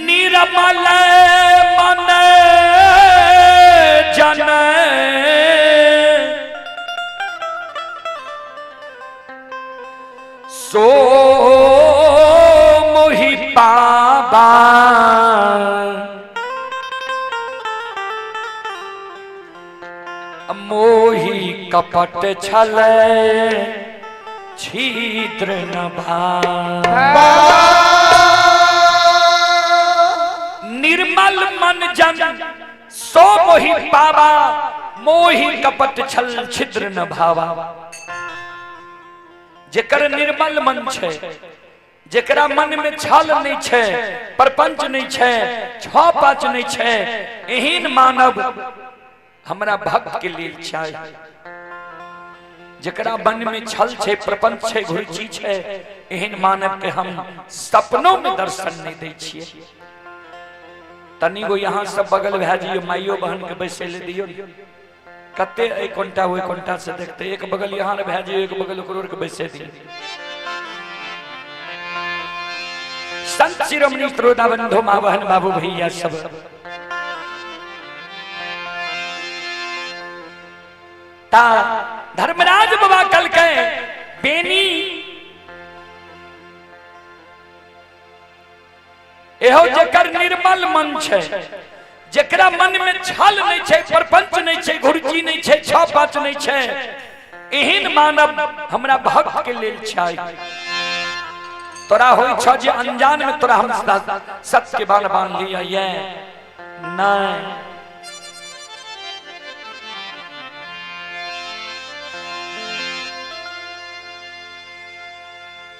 निर्मल मन जन सो मोहि पाबा, मोहि कपट छल छिद्र न भावा। निर्मल मन जन सो मोहि पावा, मोहि कपट छल छिद्र न भावा। जेकर निर्मल मन छै, जेकरा मन में छल नहीं छै, प्रपंच नहीं छै, छह पांच नहीं छै, एहन मानव हमरा भक्त के लेल चाहिए। जेकरा मन में छल छै, प्रपंच छै, घुरची छै, एहन मानव के हम सपनों में दर्शन नहीं दै छियै। तनी गो यहाँ सब बगल भए जइयो, माइयो बहन के बैसे ले दियो, कते एक कोनटा ओहि कोनटा से देखते, एक बगल यहाँ भए जइयो, एक बगल ओकरो के बैसे दियो। संत शिरोमणि त्रोदा बंधु माँ बहन बाबू भैया सब ता धर्मराज बाबा कल के बेनी एहो जेकर निर्मल मन छै, जेकरा मन में छल नहीं छै, प्रपंच नहीं छै, घुरची नहीं छै, छह पांच नहीं छै, एहन मानव हमरा भक्त के लेल चाहिए। तोरा होई छ जे अनजान में तोरा हम सत्य के बाण बांध लिया ये नहीं।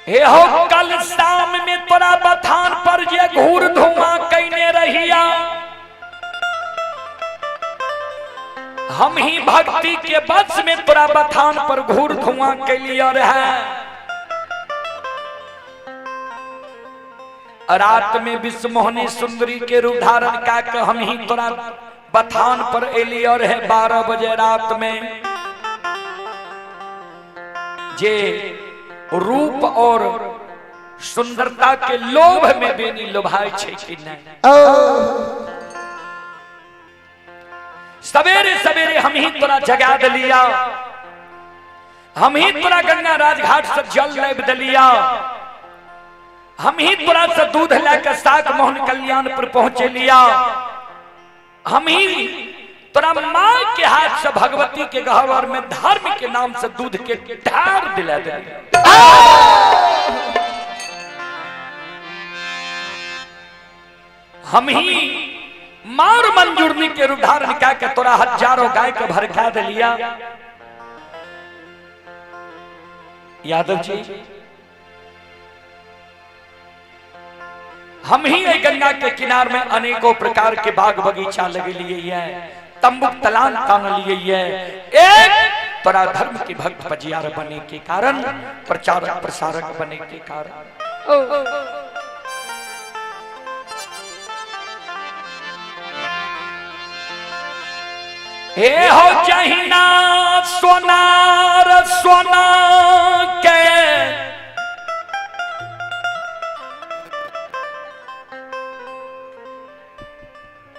हे हो कल शाम में तोरा बथान पर जे घूर धुआं कैने रहिया, हम ही भक्ति के बस में तोरा बथान पर घूर धुआं कैलिया रहे। रात में विश्वमोहनी सुंदरी के रूप धारण का के हम ही तोरा बथान पर एलिया रहे 12 बजे रात में। जे रूप और सुंदरता के लोभ में बेनी लोभाय छै कि नहीं। सवेरे सवेरे हम ही तोरा जगा दिलिया, हम ही तोरा गंगा राजघाट से जल लाबि दिलिया, हम ही तोरा से दूध लए साग मोहन कल्याण पर पहुंचे लिया, हम ही तोरा माँ के हाथ से भगवती के गहवर में धर्म के नाम से दूध के ढार दिला दिलिया। हम ही मार मंजूरनी के रूप धारण कह के तोरा हजारों गाय के भरका दिलिया। यादव जी हम ही गंगा के किनार में अनेकों प्रकार के बाग बगीचा लगे लिए है, तंबू तलान तान लिए है। एक तोरा धर्म के भक्त पजियार बने के कारण, प्रचारक प्रसारक बने के कारण। हे हो जहिना सोनार सोना के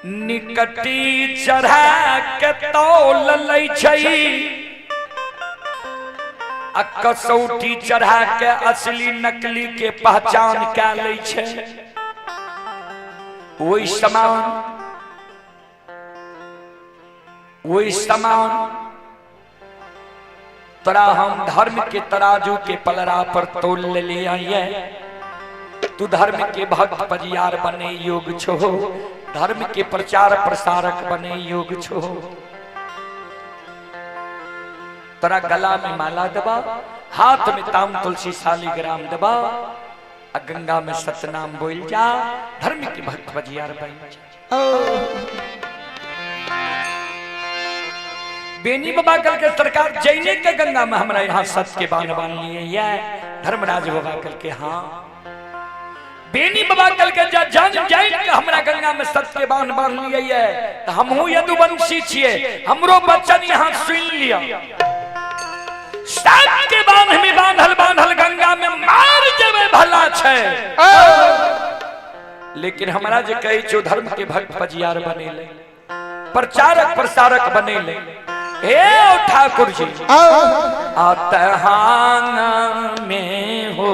निकटी चढ़ा के तौल लै छै, आ कसौटी चढ़ा के असली नकली के पहचान कै लै छै। ओहि समान ओहि समान तोरा हम धर्म के तराजू के पलड़ा पर तोल ले आइए। तू धर्म के भक्त पजियार बने योग छो, धर्म के प्रचार प्रसारक बने योग छो। तोरा गला में माला दबा, हाथ में ताम तुलसी शालिग्राम दबा, आ गंगा में सतनाम बोल जा, धर्म के भक्त पजियार बन जा। बेनी बाबा कल के सरकार जैने के गंगा में हमरा यहाँ सत के बान बान लिए ये धर्मराज बाबा कल के हाँ बेनी बाबा कल के जा जान जैन के हमरा गंगा में सत के बान बान लिए ये तो हमहू यदुवंशी छिए, हमरो बच्चन यहाँ सुन लिया। सत के बांध में बांधल बांधल गंगा में मार जेबे भला छै, लेकिन हमरा जे कहे छो धर्म के भक्त पजियार बनेले, प्रचारक प्रसारक बनेले। हे ठाकुर जी आतहान में हो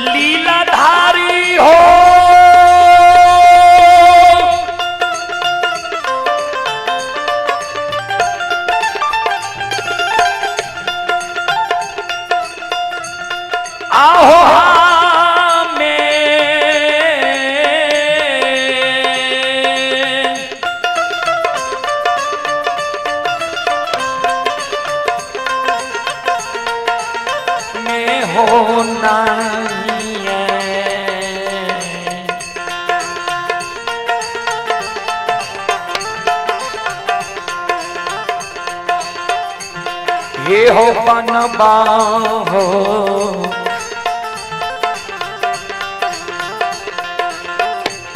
लीलाधारी हो, आहो हमें में हो नहीं है। ये हो बनबा हो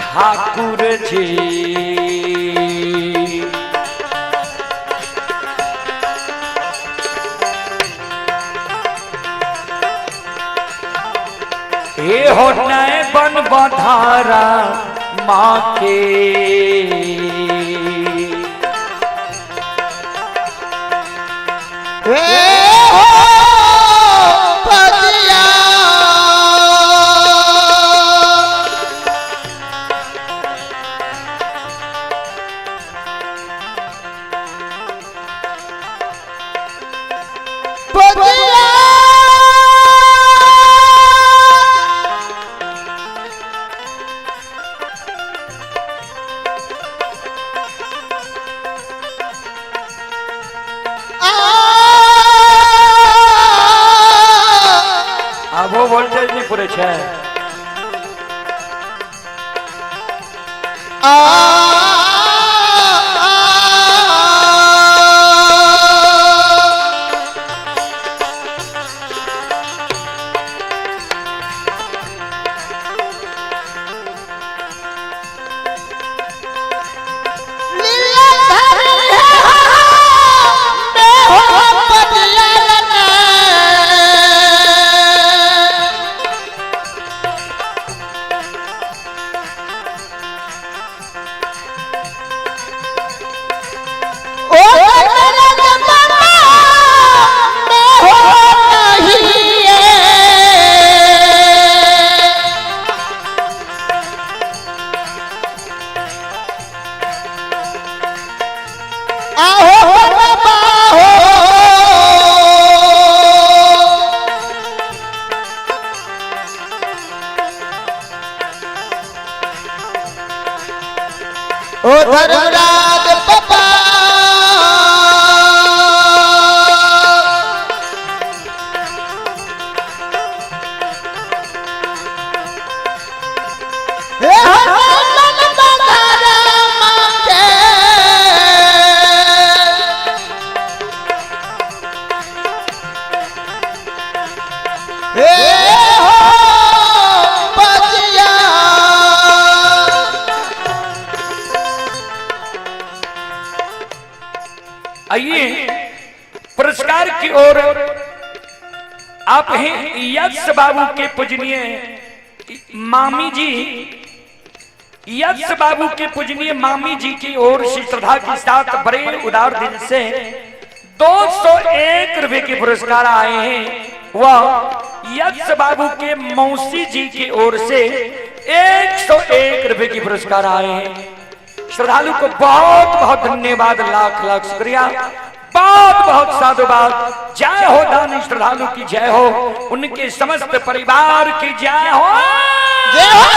ठाकुर जी, ये हो नए बन बधारा माँ के। हे हो पजिया पुरे छै। आ लीला धर में हो पतिया रना। ओ मेरा जमाना में हो नहीं है। आहो बाबा हो। ओ धर्मराज बाबा। हे हनुमान बंधारा मांगे। हे हो बजिया। आइए पुरस्कार की ओर आप हैं यश बाबू के पूजनीय मामी जी, यश बाबू के पूजनीय मामी जी की ओर से श्रद्धा के साथ बड़े उदार दिल से 201 रुपए के पुरस्कार आए हैं। वह यश बाबू के मौसी जी की ओर से 101 रुपए के पुरस्कार आए हैं। श्रद्धालु को बहुत बहुत धन्यवाद, लाख लाख शुक्रिया, बहुत बहुत साधुवाद। जय हो दानी श्रद्धालु की जय हो, उनके समस्त परिवार की जय हो। जय हो।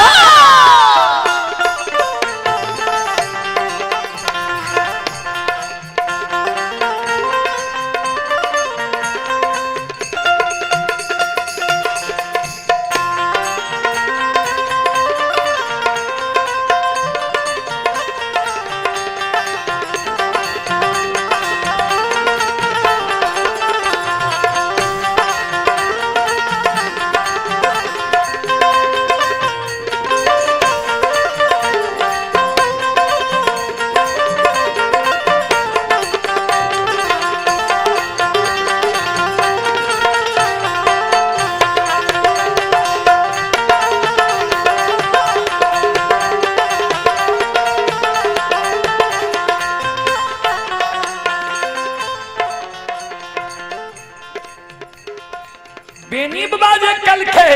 बेनी बाबा जे कल के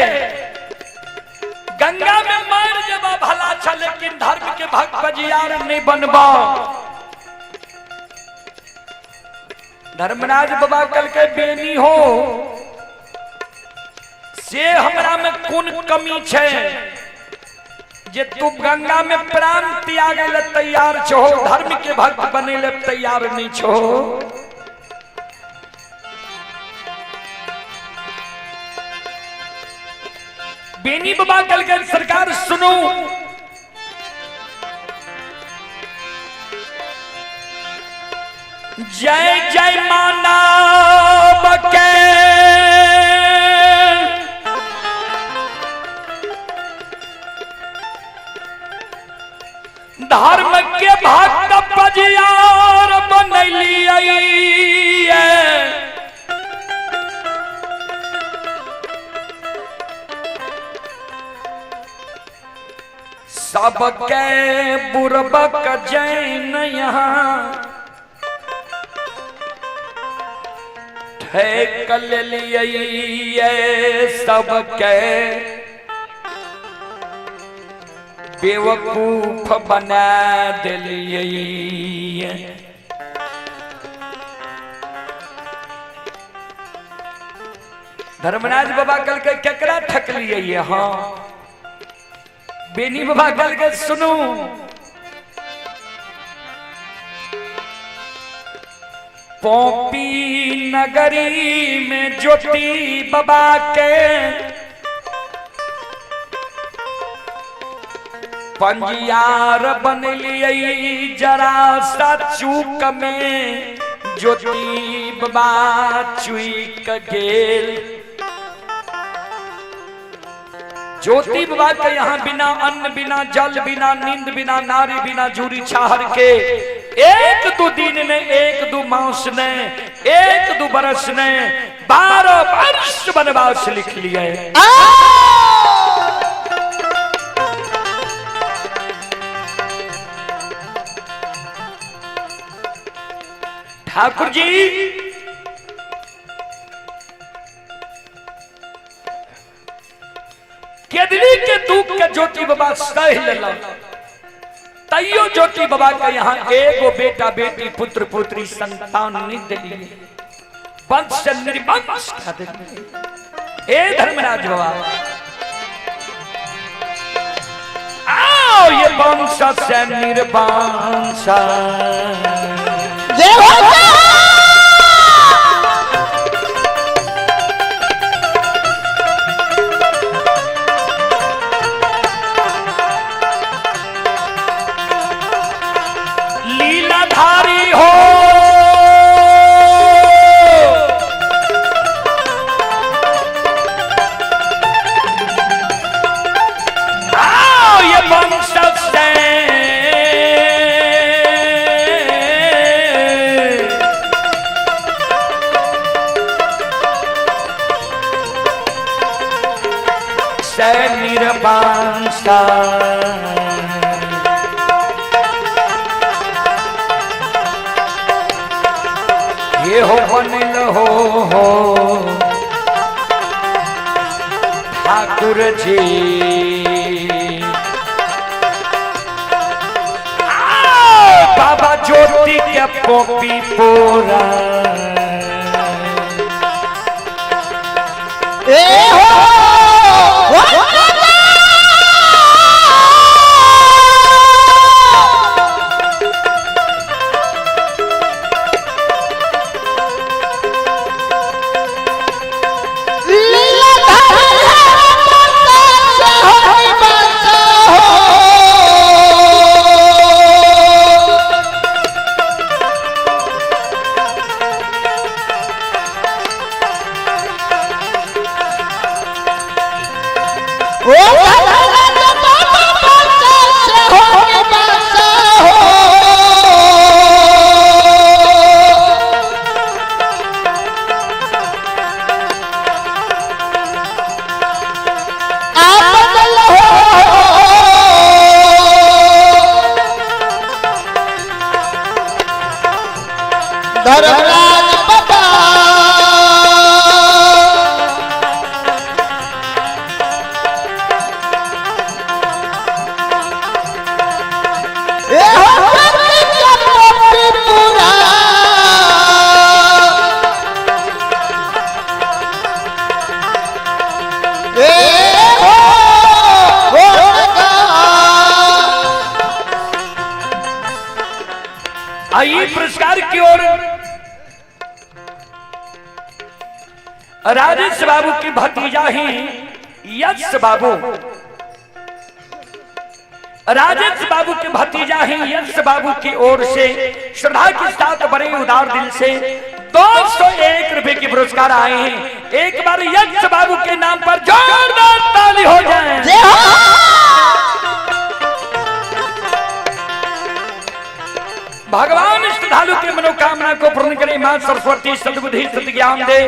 गंगा में मर जबा भला छ, लेकिन धर्म के भक्त बजियार नहीं बनबा। धर्मराज बाबा कल के बेनी हो से हमरा में कोन कमी छे जे तू गंगा में प्राण त्यागे ले तैयार छो, धर्म के भक्त बने ले तैयार नहीं छो। बेनी बाबा कल के सरकार सुनो, जय जय मानव के धर्म के भक्त बजियार बनलियै। सबके बुरबक जैन यहाँ ठेक लियै, सबके बेवकूफ बना दिलियै। धर्मराज बाबा कल के केकरा ठकलियै? हाँ बेनी बाबा कल के सुनू, पोपी नगरी में ज्योति बाबा के पंजियार बनलियै जरा सा चूक में, ज्योति बाबा चुइक गेल। ज्योति बाबा के यहाँ बिना अन्न बिना जल बिना नींद बिना नारी बिना जूरी छाहर के एक दो दिन ने, एक दो मास ने, एक दो बरस ने, 12 वर्ष वनवास लिख लिए। ठाकुर जी केदली के दुख के ज्योति बाबा सह लेलक, तैयो ज्योति बाबा के यहाँ एगो बेटा बेटी पुत्र पुत्री संतान नहीं दिलिए, वंश से निर्वंश कर दिलिए। हे धर्मराज बाबा आओ, ये वंश से निर्वंश। जय हो। लीलाधारी हो, आओ ये वंश से से निर्वंश। ये हो बनल हो ठाकुर जी। आओ बाबा ज्योति के पोपी पोरा। ए हो धर्मराज बाबा। ए हो पूरा। ए हो आइए पुरस्कार की ओर राजेश बाबू की भतीजा ही यश बाबू, राजेश बाबू के भतीजा ही यश बाबू की ओर से श्रद्धा के साथ बड़े उदार दिल से 201 रुपए के पुरस्कार आए हैं। एक बार यश बाबू के नाम पर जोरदार ताली हो जाए। जय हो। भगवान श्रद्धालु के मनोकामना को पूर्ण करे, मां सरस्वती सद्बुद्धि सद्ज्ञान दे,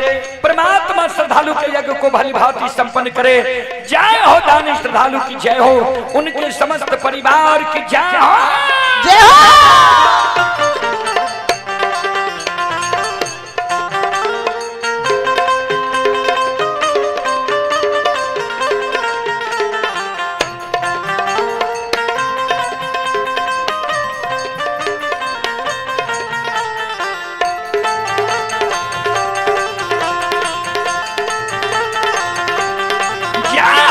परमात्मा श्रद्धालु के यज्ञ को भली भांति संपन्न करे। जय हो दानी श्रद्धालु की जय हो, उनके समस्त परिवार की जय हो। जय हो। जय हो।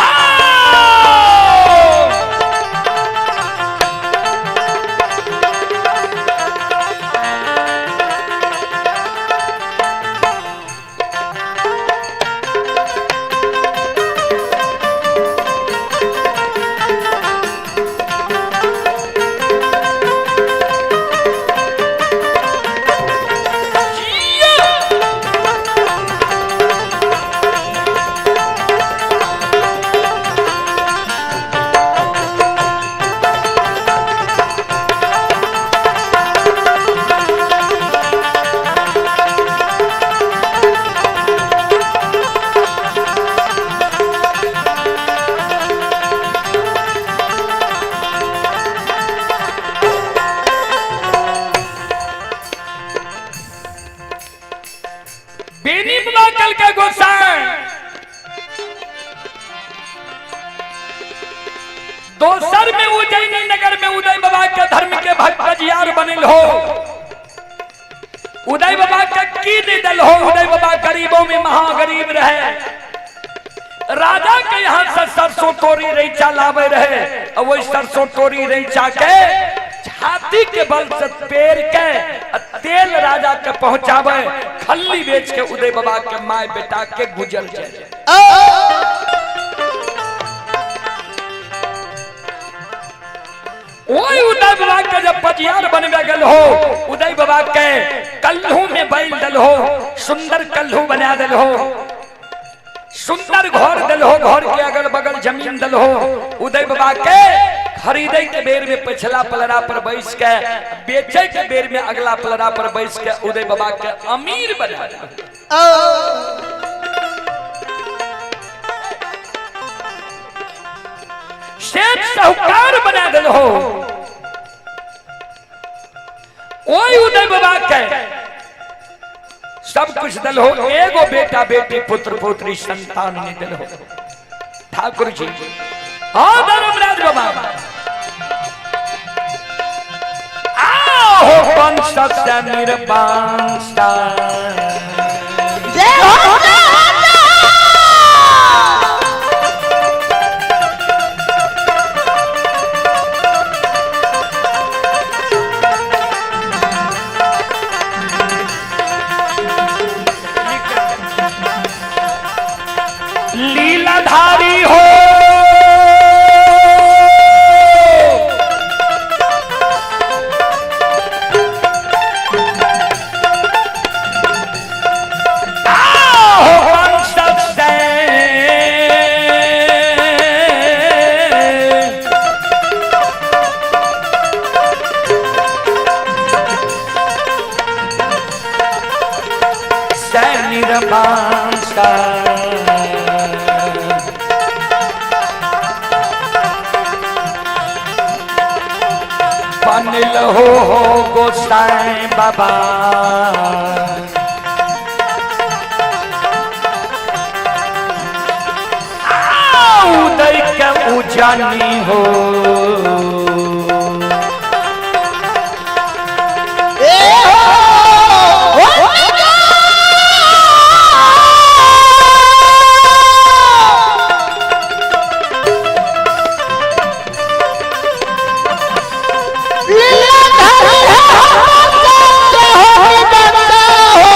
के गोसाई दोसर में उज्जैनी नगर में उदय बाबा के धर्म के भक्त बजियार बनल हो। उदय बाबा के की दे दल हो। उदय बाबा गरीबों में महागरीब रहे। राजा के यहाँ से सरसों तोरी रैचा लावे रहे और वही सरसों तोरी रैचा के छाती के बल से पेर के तेल राजा के पहुंचावे, खल्ली बेच के उदय बाबा के my बेटा के गुजर जाए। वही उदय बाबा के जब पजियार बनवे गल हो, उदय बाबा के कल्हू में बैल दल हो, सुंदर कल्हू बना दल हो, सुंदर घर दल हो, घर के अगल बगल जमीन दल हो। उदय बाबा के खरीदे के बेर में पिछला पलड़ा पर बैस के, बेचे के बेर में अगला पलड़ा पर बैस के उदय बाबा के अमीर बना दल। सेठ साहूकार बना दिल हो। ओई उदय बाबा के सब कुछ दिल हो, एगो बेटा बेटी पुत्र पुत्री संतान नहीं दिल हो। ठाकुर जी हाँ धर्मराज बाबा आओ पंच से निर्बांसा जय हो। लीलाधारी हो आओ पंच से निर्बांसा बनल हो गोसाई बाबा उदय के उजानी हो। ए हो लीलाधारी हो बंदा हो।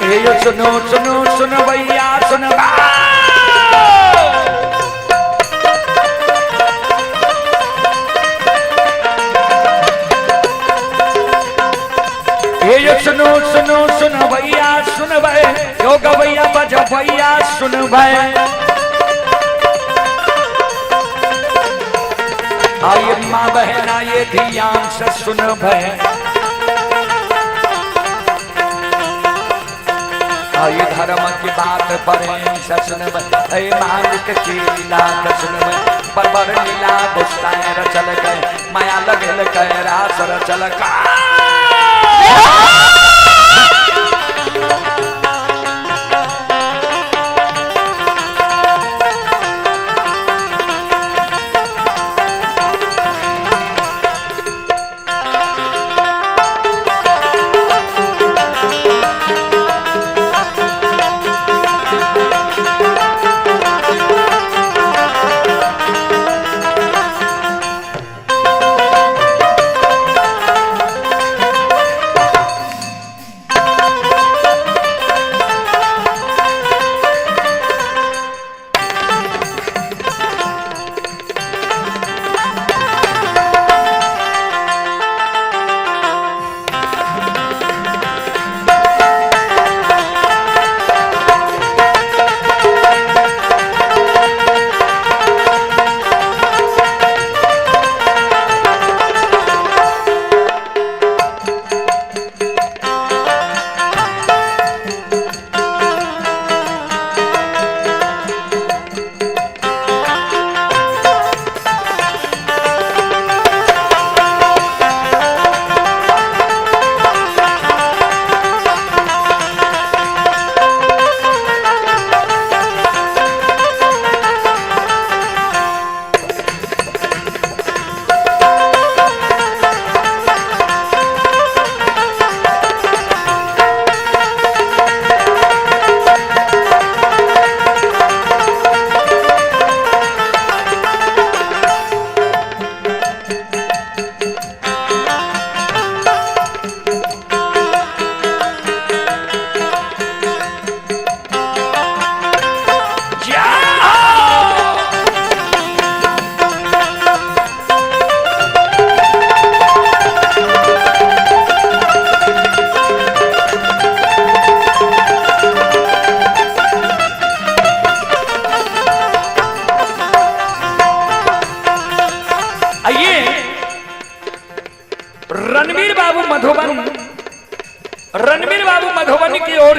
हे यो सुनो सुनो सुनो भैया सुनो हे यो सुनो सुनो सुनो भैया सुन भाई, यो गवैया बज भैया सुन भाई। आइए माँ बहना ये ध्यान से सुन भाई। आइए धर्म की बात पर सुन भाई, मालिक की लीला सुन पर पर लीला गुस्साए रचल गए, माया लगल गए रास रचल का।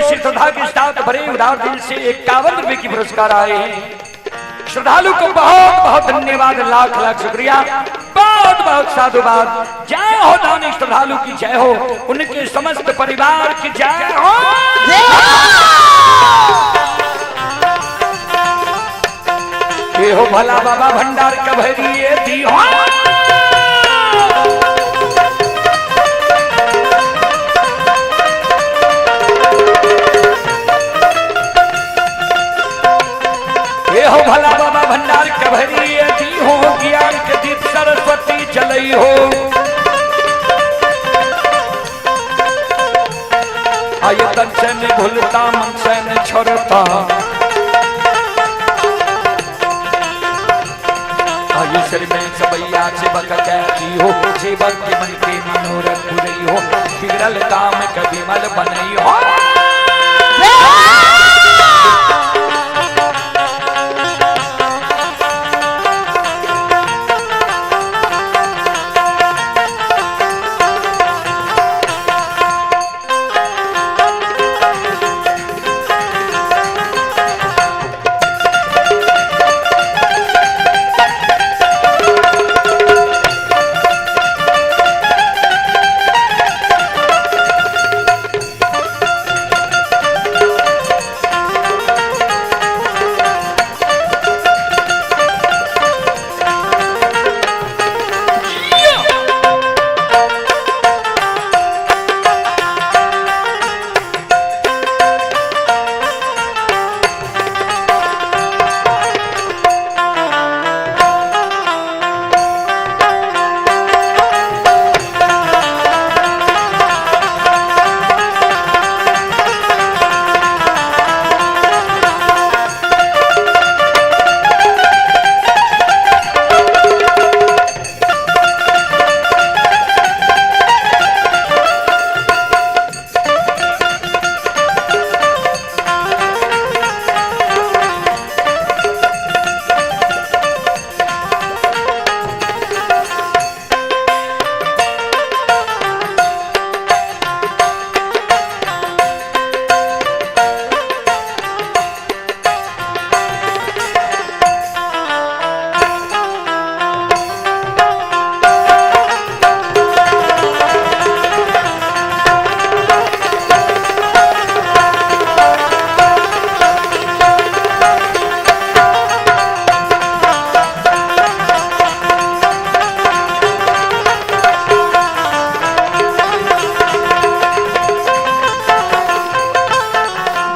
से श्रद्धा के साथ भरे उदार दिल से 51 रुपए की पुरस्कार आए हैं। श्रद्धालु को बहुत बहुत धन्यवाद, लाख लाख शुक्रिया, बहुत बहुत साधुवाद। जय हो दानी श्रद्धालु की जय हो, उनके समस्त परिवार की जय हो। ये हो भला बाबा भंडार कभरिए दी हो। ये हो भला बाबा भंडार कभरिए दी हो, ज्ञान के दीप सरस्वती चलई हो। आयतन से न भूलता मन से न छोड़ता, आयु सिर में सबैया सेवक कहती हो, सेवक के मन के मनोरथ पुरई हो, बिगड़ल काम कभी मल बनई हो।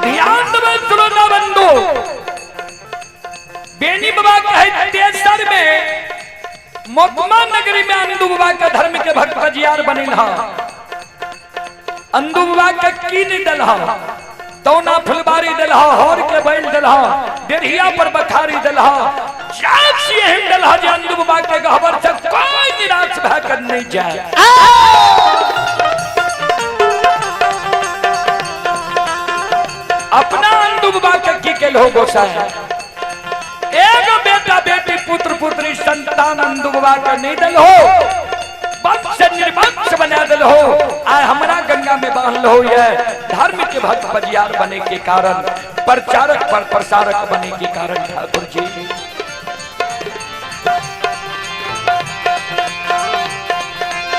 ध्यान देबै श्रोता बंधु, बेनी बाबा कहे तेसर में मोकमा नगरी में अंदू बाबा के धर्म के भक्त बजियार बनिल हा। अंदू बाबा के की नहीं दल हा, तौना फुलबारी दल हा, होर के बैल दल हा, डेढ़िया पर बखारी दल हा, जाग से एहन दल हा जे अंदू बाबा के गहबर से कोई निराश भए कर नहीं जाए। अपना अंदू बाबा के की केल हो गोसाई, एक बेटा बेटी पुत्र पुत्री संतान अंदू बाबा के नहीं दल हो, वंश निर्वंश बना दल हो, आय हमरा गंगा में बांधल हो। ये धर्म के भक्त बजियार बने के कारण, प्रचारक पर प्रसारक बने के कारण ठाकुर जी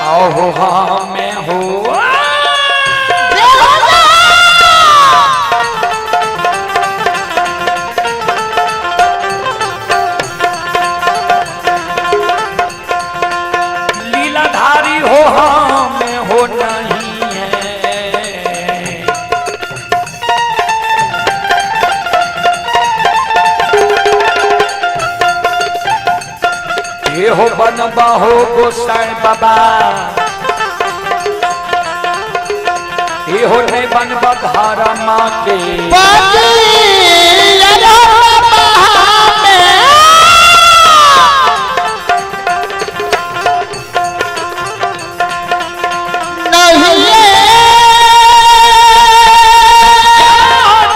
आओ हो हाँ मैं हो। लीलाधारी हो हाँ मैं हो नहीं है। ये हो बनबा हो गोसाई बाबा, ये हो नहीं बनबा धारा माँ के।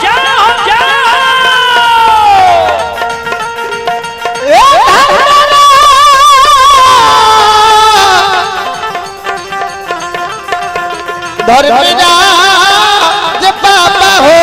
जाओ जाओ। धर्मराज बाबा हो।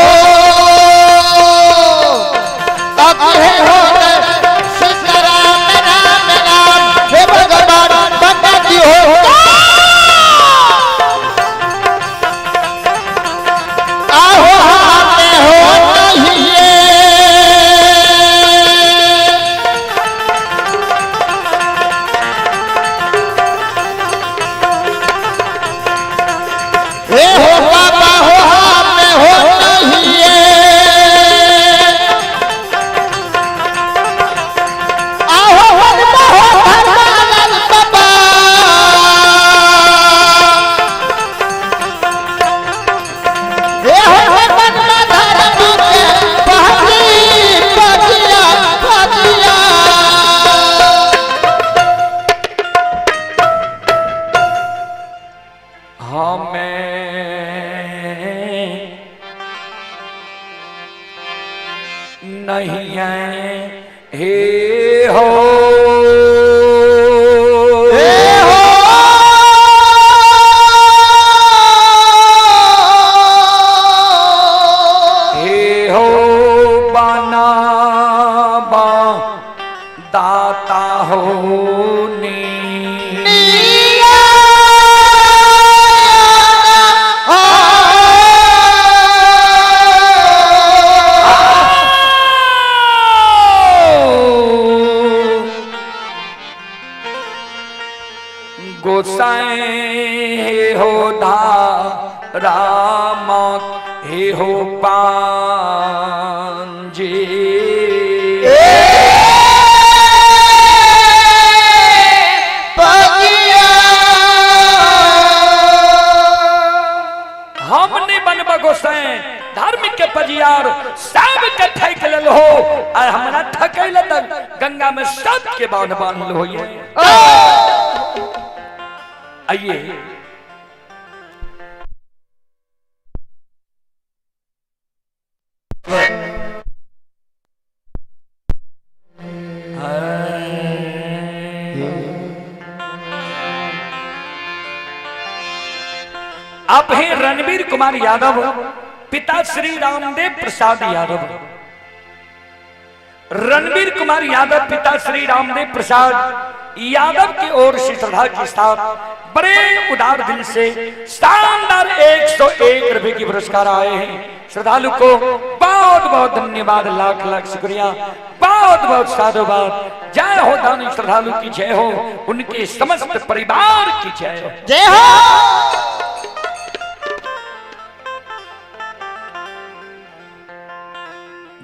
नहीं है हे हो हे हो हे हो बना बा दाता हो नी गोसाई हे हो धा राम हे हो पांजी। हम नहीं बनब गोसाई, धर्म के पजियार सब के ठैक लेल हो आ हमरा ठकैल तक गंगा में सब के बांध बांधल हो। आइए आप हैं रणवीर कुमार यादव, पिता श्री रामदेव प्रसाद यादव। रणवीर कुमार यादव पिता श्री रामदेव प्रसाद यादव की ओर से श्रद्धा के साथ बड़े उदार दिल से शानदार 101 रुपए की पुरस्कार आए हैं। श्रद्धालु को बहुत बहुत धन्यवाद, लाख लाख शुक्रिया, बहुत बहुत साधुवाद। जय हो दानी श्रद्धालु की जय हो, उनके समस्त परिवार की जय हो, जय हो।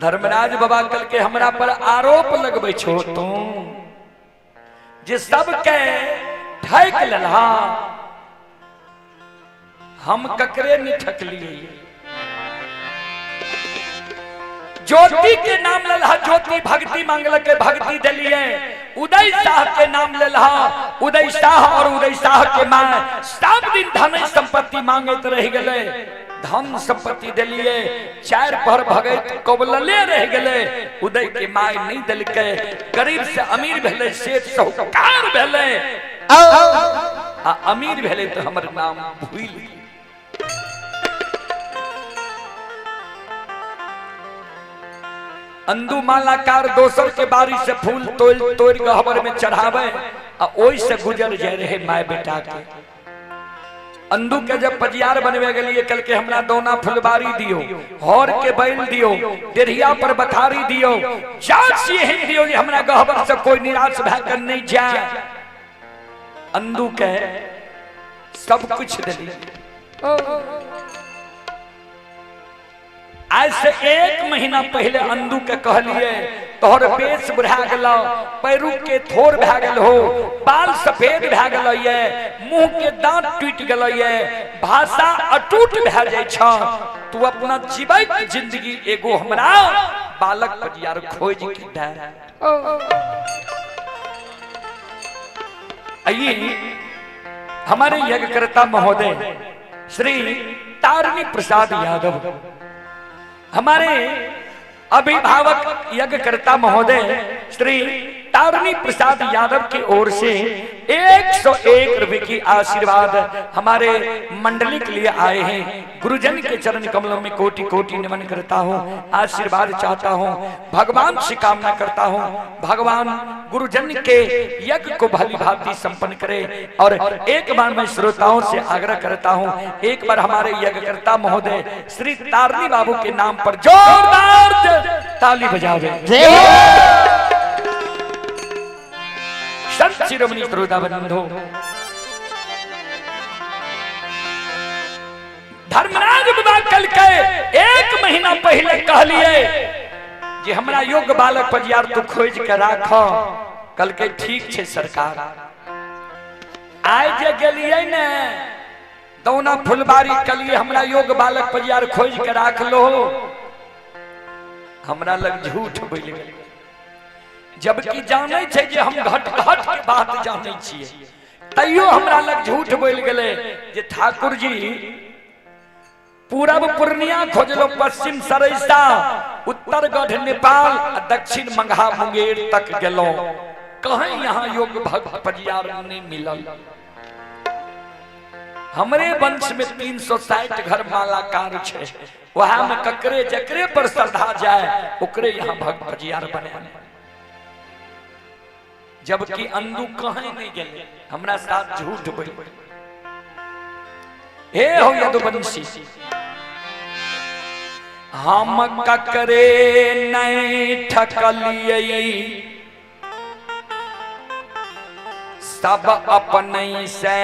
धर्मराज बाबा कल के हमरा पर आरोप लगबै छो तू जे सबके ठैक लेलहा, हम ककरे नहीं ठकलिए। ज्योति के नाम लेलहा, ज्योति भक्ति मांगल के भक्ति दिलिए। उदय शाह के नाम लेलहा, उदय शाह और उदय शाह के मां सब दिन धन संपत्ति मांगत रह गए, धन संपत्ति दिलिए। चार पहर भगत कबलले रह गए, उदय के my नहीं दिलके। गरीब से अमीर भेले, सेठ साहूकार भेले, आ अमीर भेले तो हमर नाम भूल। अंदू मालाकार दोसर के बारी से फूल तोड़ तोड़ गहबर में चढ़ावे आ ओई से गुजर जाए रहे my बेटा के। अंदू के जब पजियार बनवे गेलिए, कल के हमरा दौना फुलबारी दियो, हर के बैल दियो, डेढ़िया पर बखारी दियो, जात एहन दियो जे हमरा गहबर से कोई निराश भए कर नहीं जाए। अंदू के सब कुछ दिली। आज से 1 महीना पहले अंदू के कहलिए तोहर बेस बढ़ा गेलो, पैरू के थोर भए गेल हो, बाल सफेद भए गेल ये, मुंह के दांत टूट गेल ये, भाषा अटूट भए जाय छ, तू अपना जीवैत जिंदगी एगो हमरा बालक पजियार खोज के दे। आइए हमारे यज्ञकर्ता महोदय श्री तारणी प्रसाद यादव, हमारे अभिभावक यज्ञकर्ता महोदय श्री तारणी प्रसाद यादव की ओर से 101 रुपए की आशीर्वाद हमारे मंडली के लिए आए हैं। गुरुजन के चरण कमलों में कोटि कोटि नमन करता हूँ, आशीर्वाद चाहता हूँ, भगवान से कामना करता हूँ भगवान गुरुजन के यज्ञ को भली भांति संपन्न करे। और एक बार मैं श्रोताओं से आग्रह करता हूँ, एक बार हमारे यज्ञकर्ता महोदय श्री तारणी बाबू के नाम पर जोरदार ताली बजावे। संत शिरोमणि श्रोता बंधु, धर्मराज बाबा कल के 1 महीना पहले कहलिए जे हमरा योग्य बालक पजियार तू खोज के राख। कल के ठीक छे सरकार। आइ जे गेलिए ने दौना फुलबारी, कलिए हमरा योग्य बालक पजियार खोज के राख लो, हमरा लग झूठ बोल गेल। जबकि जानै छै जे हम घट घट के बात जानै छियै, तैयो हमरा लग झूठ बोल गेलै जे ठाकुर जी पूरब पूर्णिया खोजलो, पश्चिम सरैसा, उत्तरगढ़ नेपाल आ दक्षिण मंगहा मुंगेर तक गेलहुं, कहीं यहाँ योग्य भक्त पजियार नहीं मिलल। हमरे वंश में 360 घर मालाकार छे, वहां में ककरे जकरे पर श्रद्धा जाए ओकरे यहाँ भक्त पजियार बने। जबकि अंदू कहीं नहीं गेले, हमरा साथ झूठ बोल। हे हो यदुवंशी, हम ककरे नहीं ठकलिए, सब अपने से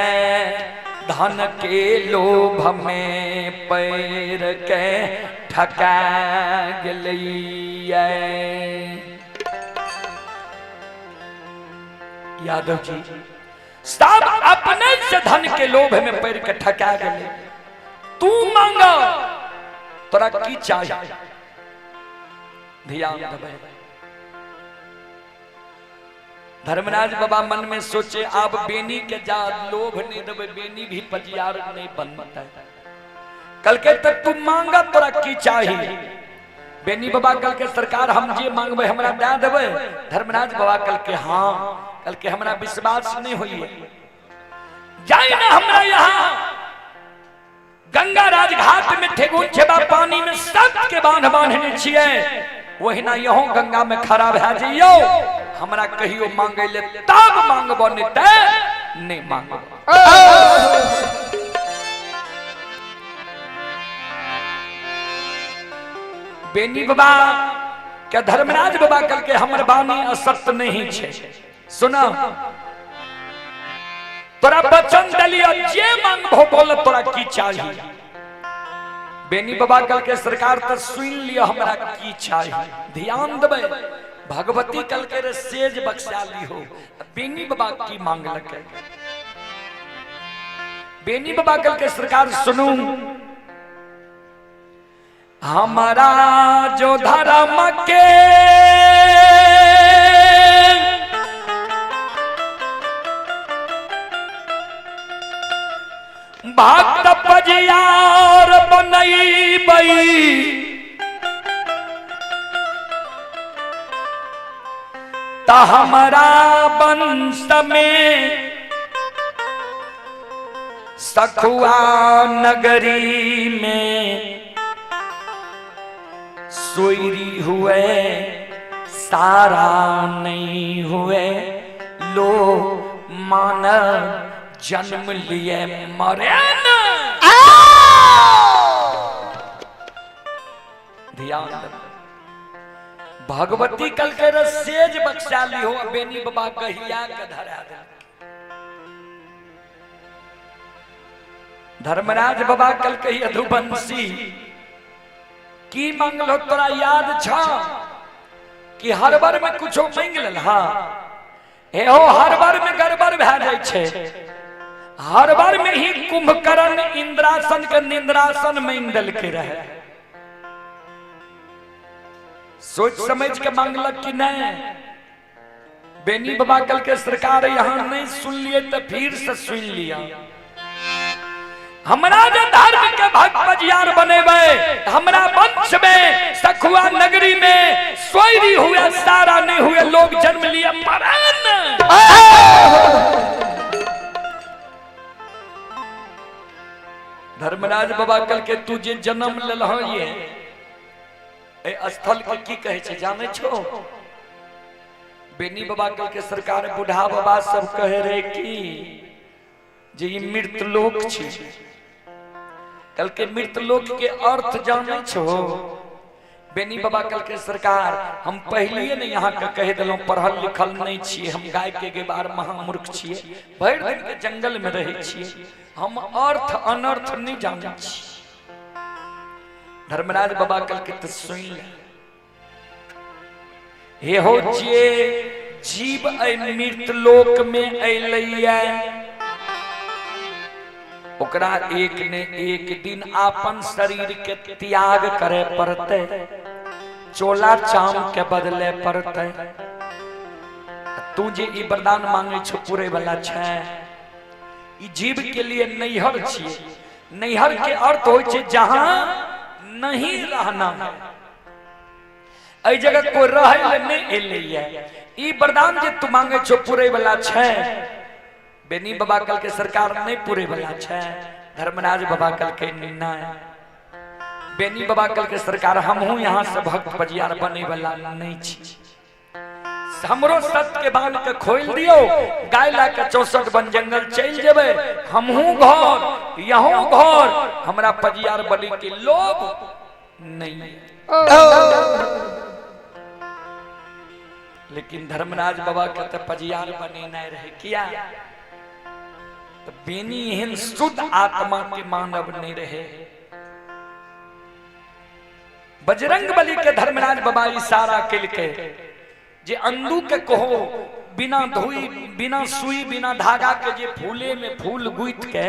धन के लोभ में पैर के ठका गेलिए। यादव जी सब अपने से धन के लोभ में पैर के ठका गेले। तू मांगा तोरा की चाहिए? ध्यान देबै। धर्मराज बाबा मन में सोचे अब बेनी के जा लोभ नहीं देबै, बेनी भी पजियार नहीं बनता। कल के तक तू मांगा तोरा की चाहिए? बेनी बाबा कल के सरकार हम जे मांगबे हमरा दे देबै। धर्मराज बाबा कल के हाँ, कल के हमरा विश्वास नहीं होइए, जाए ना हमरा यहाँ गंगा राज घाट में ठेगुन छेबा पानी में सब के बांध बांधने छिए, वही ना यहो गंगा में खड़ा भए जइयो, हमरा कहियो मांगे ले तब मांगबो, नहीं ते नहीं मांगबो। बेनी बाबा के धर्मराज बाबा कल के हमर बानी असत्य नहीं छे। सुना तोरा वचन दलियो जे मांगबो बोल तोरा की चाहिए। बेनी बाबा कल के सरकार त सुन लियो हमरा की चाहिए। ध्यान देबै, भगवती कल के रे सेज बख्शा लिहो। बेनी बाबा की मांगलक? बेनी बाबा कल के सरकार सुनू, हमारा जो धर्म के भक्त पजियार बनैबै, त हमारा वंश में सखुआ नगरी में सोयरी हुए सारा नहीं हुए, लो मानव जन्म लिए मरे न। ध्यान दे, भगवती कल के सेज बख्शा ली हो, बेनी बाबा कहिया के धरा दे। धर्मराज बाबा कल कही यदुवंशी की मांगलो तोरा याद छ कि हर बार में कुछो मांग लेल? हाँ हे हो, हर बार में गड़बड़ भए जाइ छै, हर बार में ही कुंभकर्ण इंद्रासन के निंद्रासन मांगि देलकै रहे। सोच समझ के मांगलक कि नहीं? बेनी बाबा कल के सरकार यहाँ नहीं सुन लिए तो फिर से सुन लिया। हमरा जे धर्म के भक्त बजियार बनेबै, हमरा वंश में सखुआ नगरी में सोयरी हुए सारा नहीं हुए, लोग जन्म लिए मरण। धर्मराज बाबा कल के तू जे जन्म लेलह ये ए स्थल के की कहे छै जाने छो? बेनी बाबा कल के सरकार बुढ़ा बाबा सब कहे रहे की जे ई मृत लोक छै। कल के मृत लोक के अर्थ जाने छो? बेनी बाबा कल के सरकार हम पहलिए ने यहाँ के कह दिलहुँ, पढ़ल लिखल नहीं छिए हम, गाय के गेबार महामूर्ख छिए, भरि दिन के जंगल में रहे छिए, हम अर्थ अनर्थ नहीं जाने छी। धर्मराज बाबा कल के तो सुन ले, हे हो जे जीव एहि मृत लोक में अयलैया ओकरा एक ने एक दिन आपन शरीर के त्याग करे पड़ते, चोला चाम के बदले पड़ते। तू जे ई वरदान मांगे छो पूरे वाला छै। ई जीव के लिए नैहर छिए। नैहर के अर्थ होइ छै जहां नहीं रहना है। एहि जगह कोई रहै ले नहि एलैया। ई वरदान जे तू मांगे छो पूरे वाला छै? बेनी बाबा कल के सरकार नहीं पूरे वाला छै। धर्मराज बाबा कल के नहीं। बेनी बाबा कल के सरकार हमहू यहाँ से भक्त बजियार बने वाला नहीं छी, हमरो सत्य के बांध के खोल दियो, गाय ला के 64 वन जंगल चल जेबे, हमहू घर यहू घर, हमरा पजियार बनी के लोभ नहीं। लेकिन धर्मराज बाबा के तो पजियार बने नहीं रहे, किया तो बेनी एहन शुद्ध आत्मा के मानव नहीं रहे। बजरंग बली के धर्मराज बाबा इशारा केलकै जे अंदू के कहो बिना धोई बिना सुई बिना धागा के जे फूले में फूल गुथ के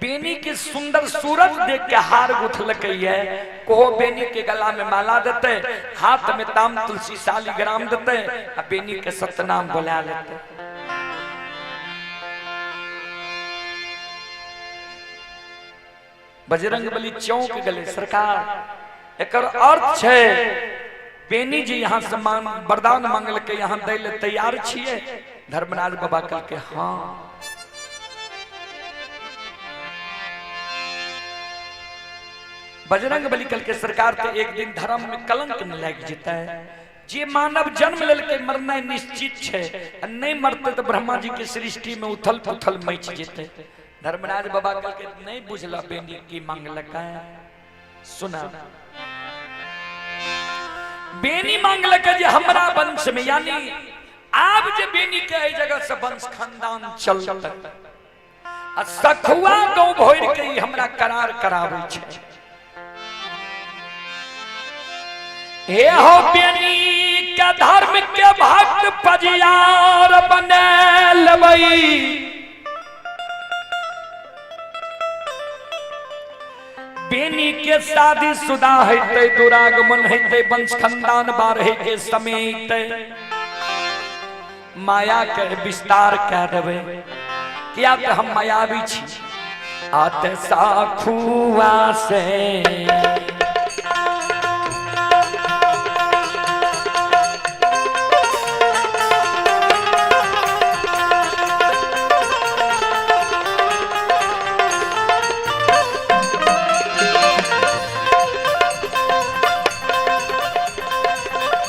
बेनी के सुंदर सूरत देख के हार गुथलकै है, कहो बेनी के गला में माला देते, हाथ में ताम तुलसी शालिग्राम देते आ बेनी के सतनाम बोला लेते। बजरंग बली चौंक गले, सरकार एकर अर्थ छै बेनी जी यहाँ से वरदान मांगल के यहाँ दै ले तैयार छिए? धर्मराज बाबा कहलकै हाँ। बजरंग बली कहलकै सरकार तो एक दिन धर्म में कलंक न लागि जेतै, जे मानव जन्म लेलकै मरनाइ निश्चित छै, आ नहीं मरते तो ब्रह्मा जी के सृष्टि में उथल पुथल मच जेतै। धर्मराज बाबा कहलकै नहीं बुझल बेनी की मांगलकै, सुना बेनी मांगलकै जे हमरा वंश में, यानी आब जे बेनी के एहि जगह से वंश खानदान चलतै आ सखुआ गाँव भरि के ई हमरा करार कराबै छै। हे हो बेनी के धर्म के भक्त पजियार बने लेबै, बेनी के शादी शुदा हेतै, दुरागमन हेतै, वंश खानदान बाढ़े के समय अयतै, माया के विस्तार कए देबै, किया तऽ हम मायावी छी। आत साखुआ से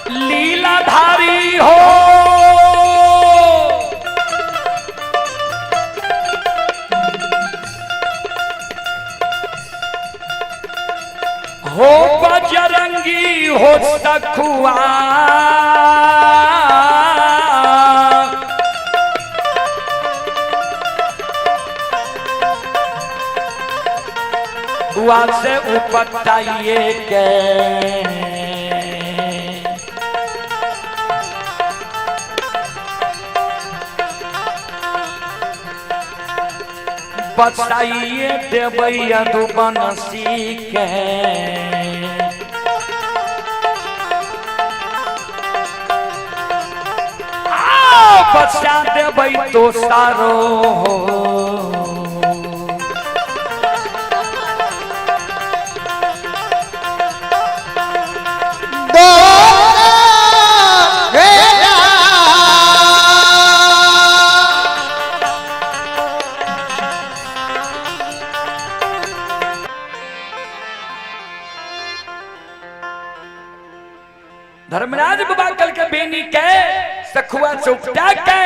लीलाधारी हो हो बजरंगी हो सखुआ हुआ से उपटाइए के बसाइए देबै यदुवंशी के। बचा देबै तो सारो धर्मराज बाबा कल के बेनी के सखुआ चौकटा के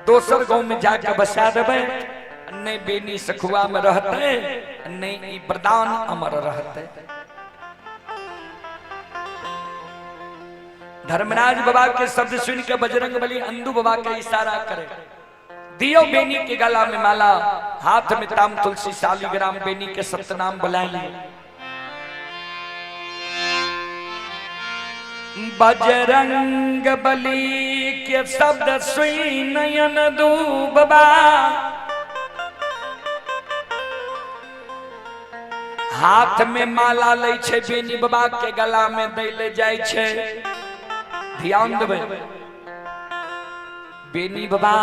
दोसर गांव में जाके बसा देबै, नहीं बेनी सखुआ में रहते, नहीं ई वरदान अमर रहते। धर्मराज बाबा के शब्द सुन के बजरंग बली अंदू बाबा के इशारा करे, दियो बेनी के गला में माला, हाथ में ताम तुलसी शालिग्राम, बेनी के सतनाम बुलाए। बजरंग बली के शब्द सुई नयन डूबबा, हाथ में माला लै छै बेनी बाबा के गला में दै ले जाइ छै। ध्यान देबै, बेनी बाबा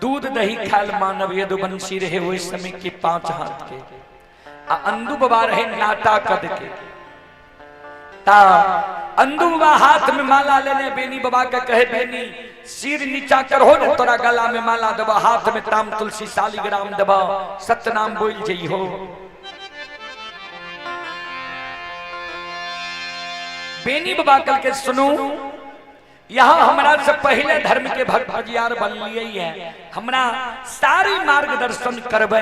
दूध दही खायल मानव यदुवंशी रहे ओहि समय के 5 हाथ के, आ अंदू बाबा रहे नाटा कद के। ता अंदू बाबा हाथ में माला लेने बेनी बाबा के कहे, बेनी सिर नीचा करहो ने तोरा गला में माला देबा, हाथ में ताम तुलसी शालिग्राम देबा, सतनाम बोल जइहो। बेनी बाबा कल के सुनू, यहाँ हमरा से पहले धर्म के भक्त भजियार बन लिए है, हमरा सारी मार्गदर्शन करबे,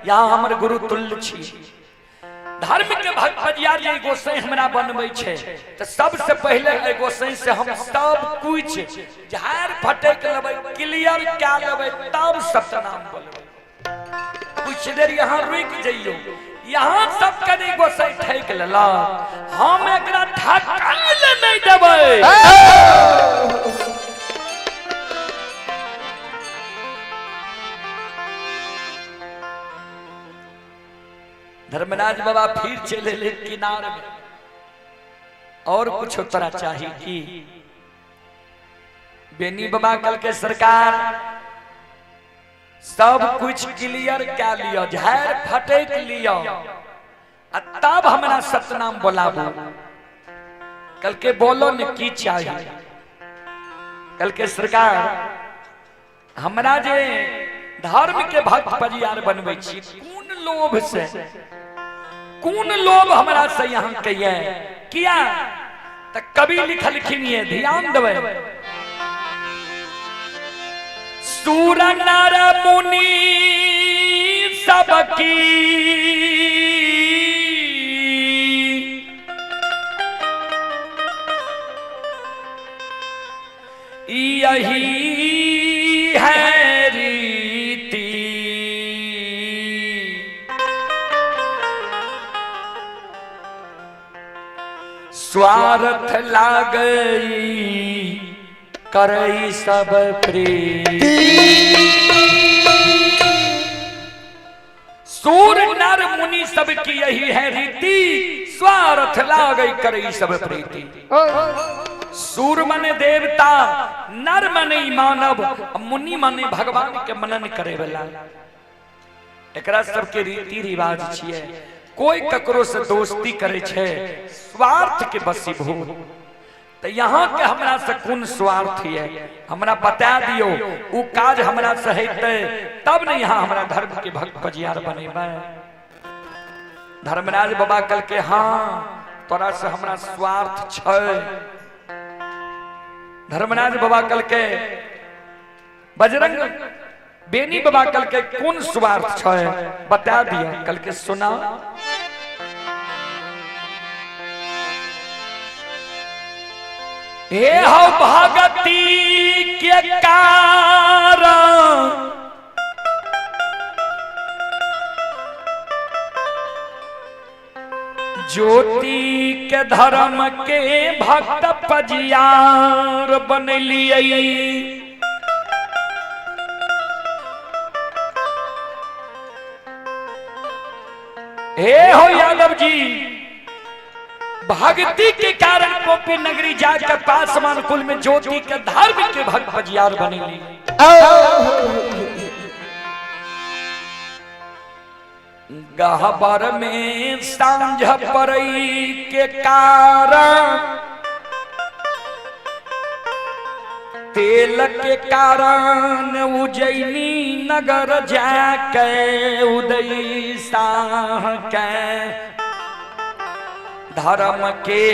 यहाँ हमर गुरु तुल्य छी। धर्म के भक्त भजियार जे गोसाई हमरा बनबै छै तऽ सबसे पहले एहि गोसाई से हम सब कुछ झाड़ फटक लेबै, क्लियर कए लेबै, तब सतनाम बोलबै। कुछ देर यहाँ रुकि जइयो, यहाँ सब कनि गोसाई ठकि लेलक, हम एकरा ठकाय लए नहि देबै। धर्मराज बाबा फिर चले ले किनार में, और कुछ तोरा चाही की? बेनी बाबा कल के सरकार सब कुछ क्लियर क्या लियो, झाड़ फटक लियो, आ तब हमरा सतनाम बोलाबू। कल के बोलो ने की चाहिए? कल के सरकार हमरा जे धर्म के भक्त परियार बनबै छी, कोन लोभ से, कोन लोभ हमरा से यहाँ के ये किया? त कवि लिखलखिन ये, ध्यान देबै। सूर नर मुनि सबकी यही है रीति, स्वार्थ लागई करई सब प्रीति। सूर नर मुनि सबकी यही है रीति, स्वार्थ लागई करई सब प्रीति। सूर मने देवता, नर मने मानव, मुनि मने भगवान के मनन करे वाला। एकरा सबके रीति रिवाज छिए, कोई ककरो से दोस्ती करे छे स्वार्थ के बसीभूत। तो यहाँ के हमरा से कोन स्वार्थ है हमरा बता दियो, उ काज हमरा से हेतै तब ने यहाँ हमरा धर्म के भक्त पजियार बनेबै। धर्मराज बाबा कल के हाँ तोरा से हमरा स्वार्थ छै। धर्मराज बाबा कल के बजरंग बेनी बाबा कल के कोन स्वार्थ छै बता दिया। कल के सुना, हे हो भगती के कारण ज्योति के धर्म के भक्त पजियार बनलिए। हे हो यादव जी, भक्ति के कारण कोपी नगरी जाकर पासवान कुल में ज्योति के धर्म के भक्त पजियार बनेली। गहबर में सांझ परई के कारण, तेल के कारण उज्जैनी नगर जाके उदय शाह के धर्म के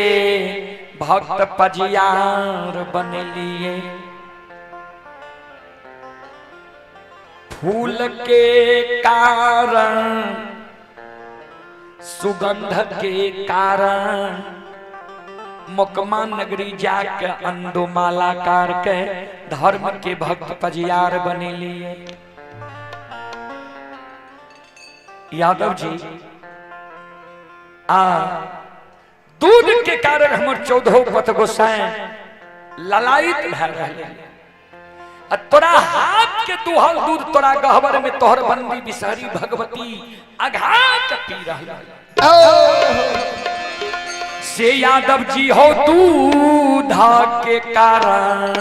भक्त पजियार बनलिए। फूल के कारण, सुगंध के कारण मोकमा नगरी जाके अंदो मालाकार के धर्म के भक्त पजियार बनेलिए। यादव जी आ दूध के कारण हमर 14 पथ गोसाई ललायित भए रहले। तोरा हाथ के दुहल दूध तोरा गहबर में तोहर बंदी बिसहरी भगवती अघात पी रहल। से यादव जी हो दूध के कारण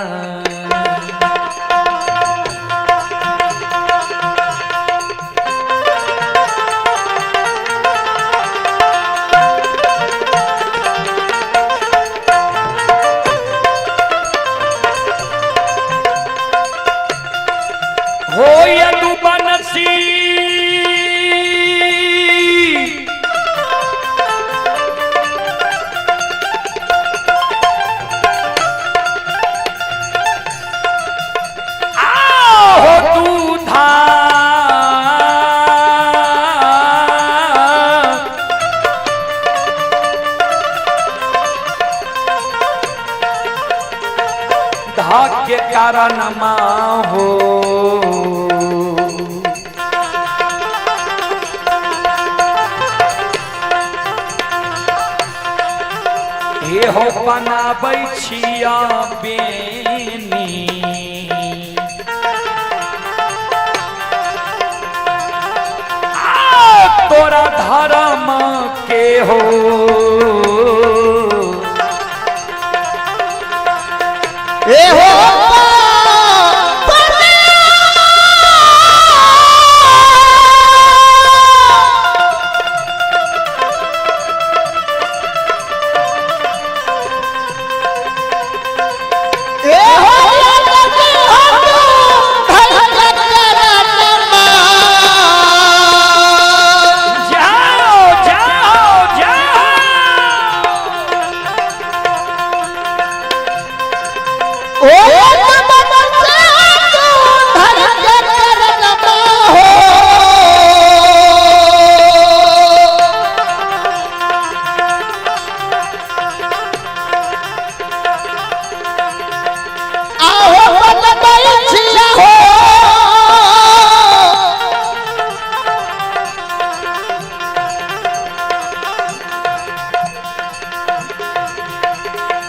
के कारण हो। हे हो बनाबै छिया बेनी, आ तोरा धर्म के हो। ए हो ए हो जाओ जाओ जाओ।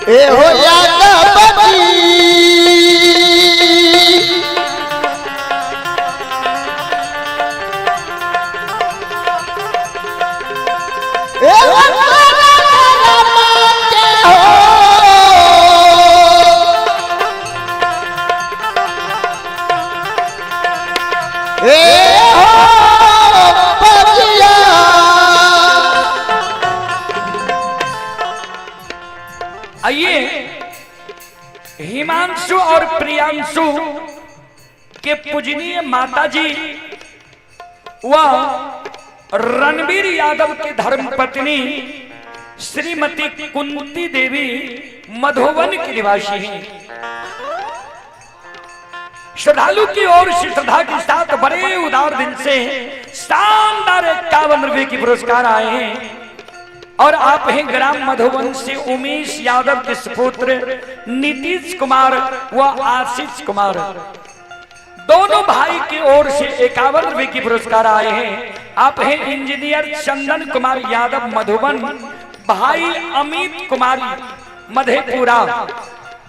ए हो यादवजी। ए हो के हो। ए हो बजिया। आइए हिमांशु और प्रियांशु के पूजनीय माताजी व रणवीर यादव के धर्मपत्नी श्रीमती कुंती देवी मधुबन की निवासी हैं। श्रद्धालु की ओर से श्रद्धा के साथ बड़े उदार दिल से शानदार 51 रुपए की पुरस्कार आए हैं। और आप हैं ग्राम मधुबन से उमेश यादव के सुपुत्र नीतीश कुमार व आशीष कुमार, दोनों भाई की ओर से 51 रुपए की पुरस्कार आए हैं। आप हैं इंजीनियर चंदन कुमार यादव मधुबन, भाई अमित कुमार मधेपुरा,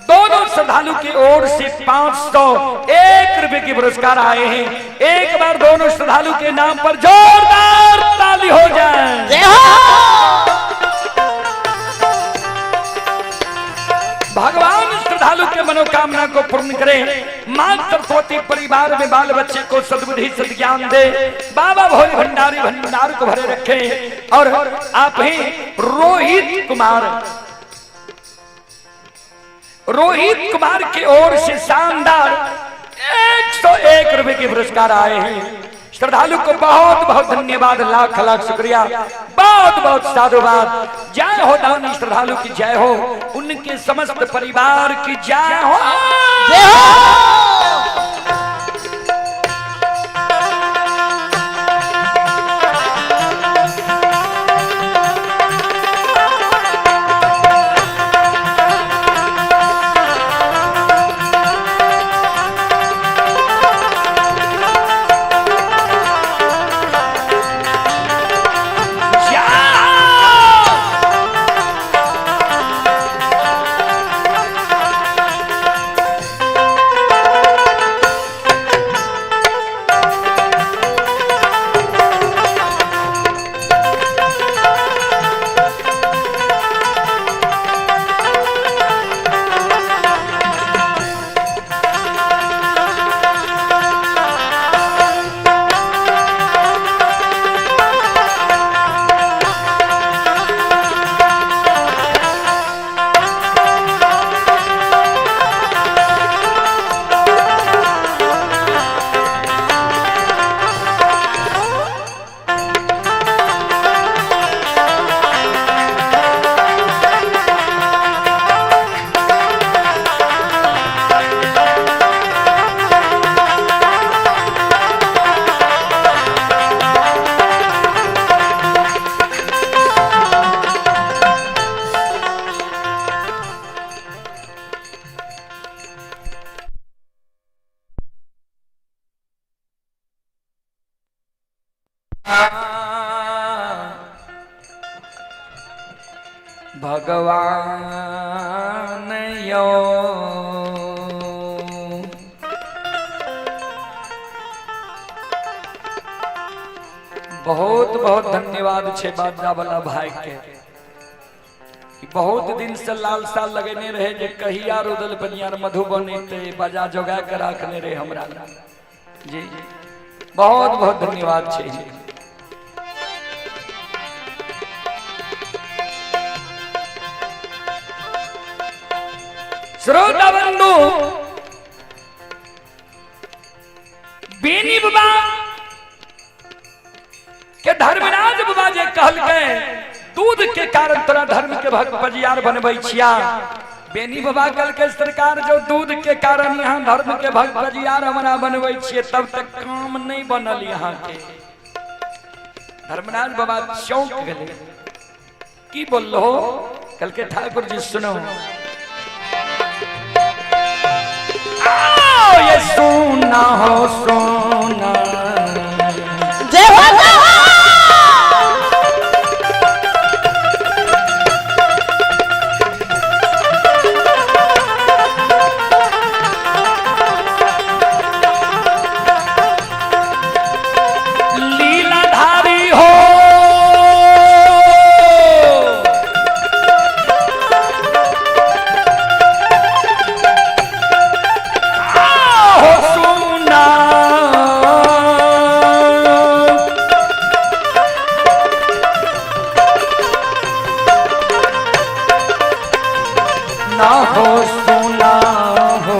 दोनों श्रद्धालु की ओर से 501 रुपए की पुरस्कार आए हैं। एक बार दोनों श्रद्धालु के नाम पर जोरदार ताली हो जाए। जय हो। भगवान श्रद्धालु के मनोकामना को पूर्ण करे। मां सरस्वती परिवार में बाल बच्चे को सद्बुद्धि सद्ज्ञान दे। बाबा भोले भंडारी भंडार को भरे रखे। और आप हैं रोहित कुमार, रोहित कुमार की ओर से शानदार 101 रुपए के पुरस्कार आए हैं। श्रद्धालु को बहुत बहुत धन्यवाद, लाख लाख शुक्रिया, बहुत बहुत साधुवाद। जय हो दानी श्रद्धालु की जय हो, उनके समस्त परिवार की जय हो। जय हो। जय। भगवान यो। बहुत बहुत धन्यवाद छे बाजा वाला भाई के। बहुत दिन से लालसा लगेने रहे जे कहिया रुदल बनियार मधुबनी ते बाजा जोगा के राखने रहे हमरा जी। बहुत बहुत धन्यवाद छे जी। श्रोता बंधु बेनी बाबा के धर्मराज बाबा जे कहलकै दूध के कारण तोरा धर्म के भक्त पजियार बनबै छिया। बेनी बाबा कहलकै सरकार जो दूध के कारण यहाँ धर्म के भक्त पजियार हमरा बनबै छियै तब तक काम नहीं बनल यहाँ के। धर्मराज बाबा चौंक गेलै, की बोललो? कहलकै ठाकुर जी सुनो, आओ ये सोना हो सोना जय हो जय हो। लीलाधारी हो हो सोना ना हो सोना हो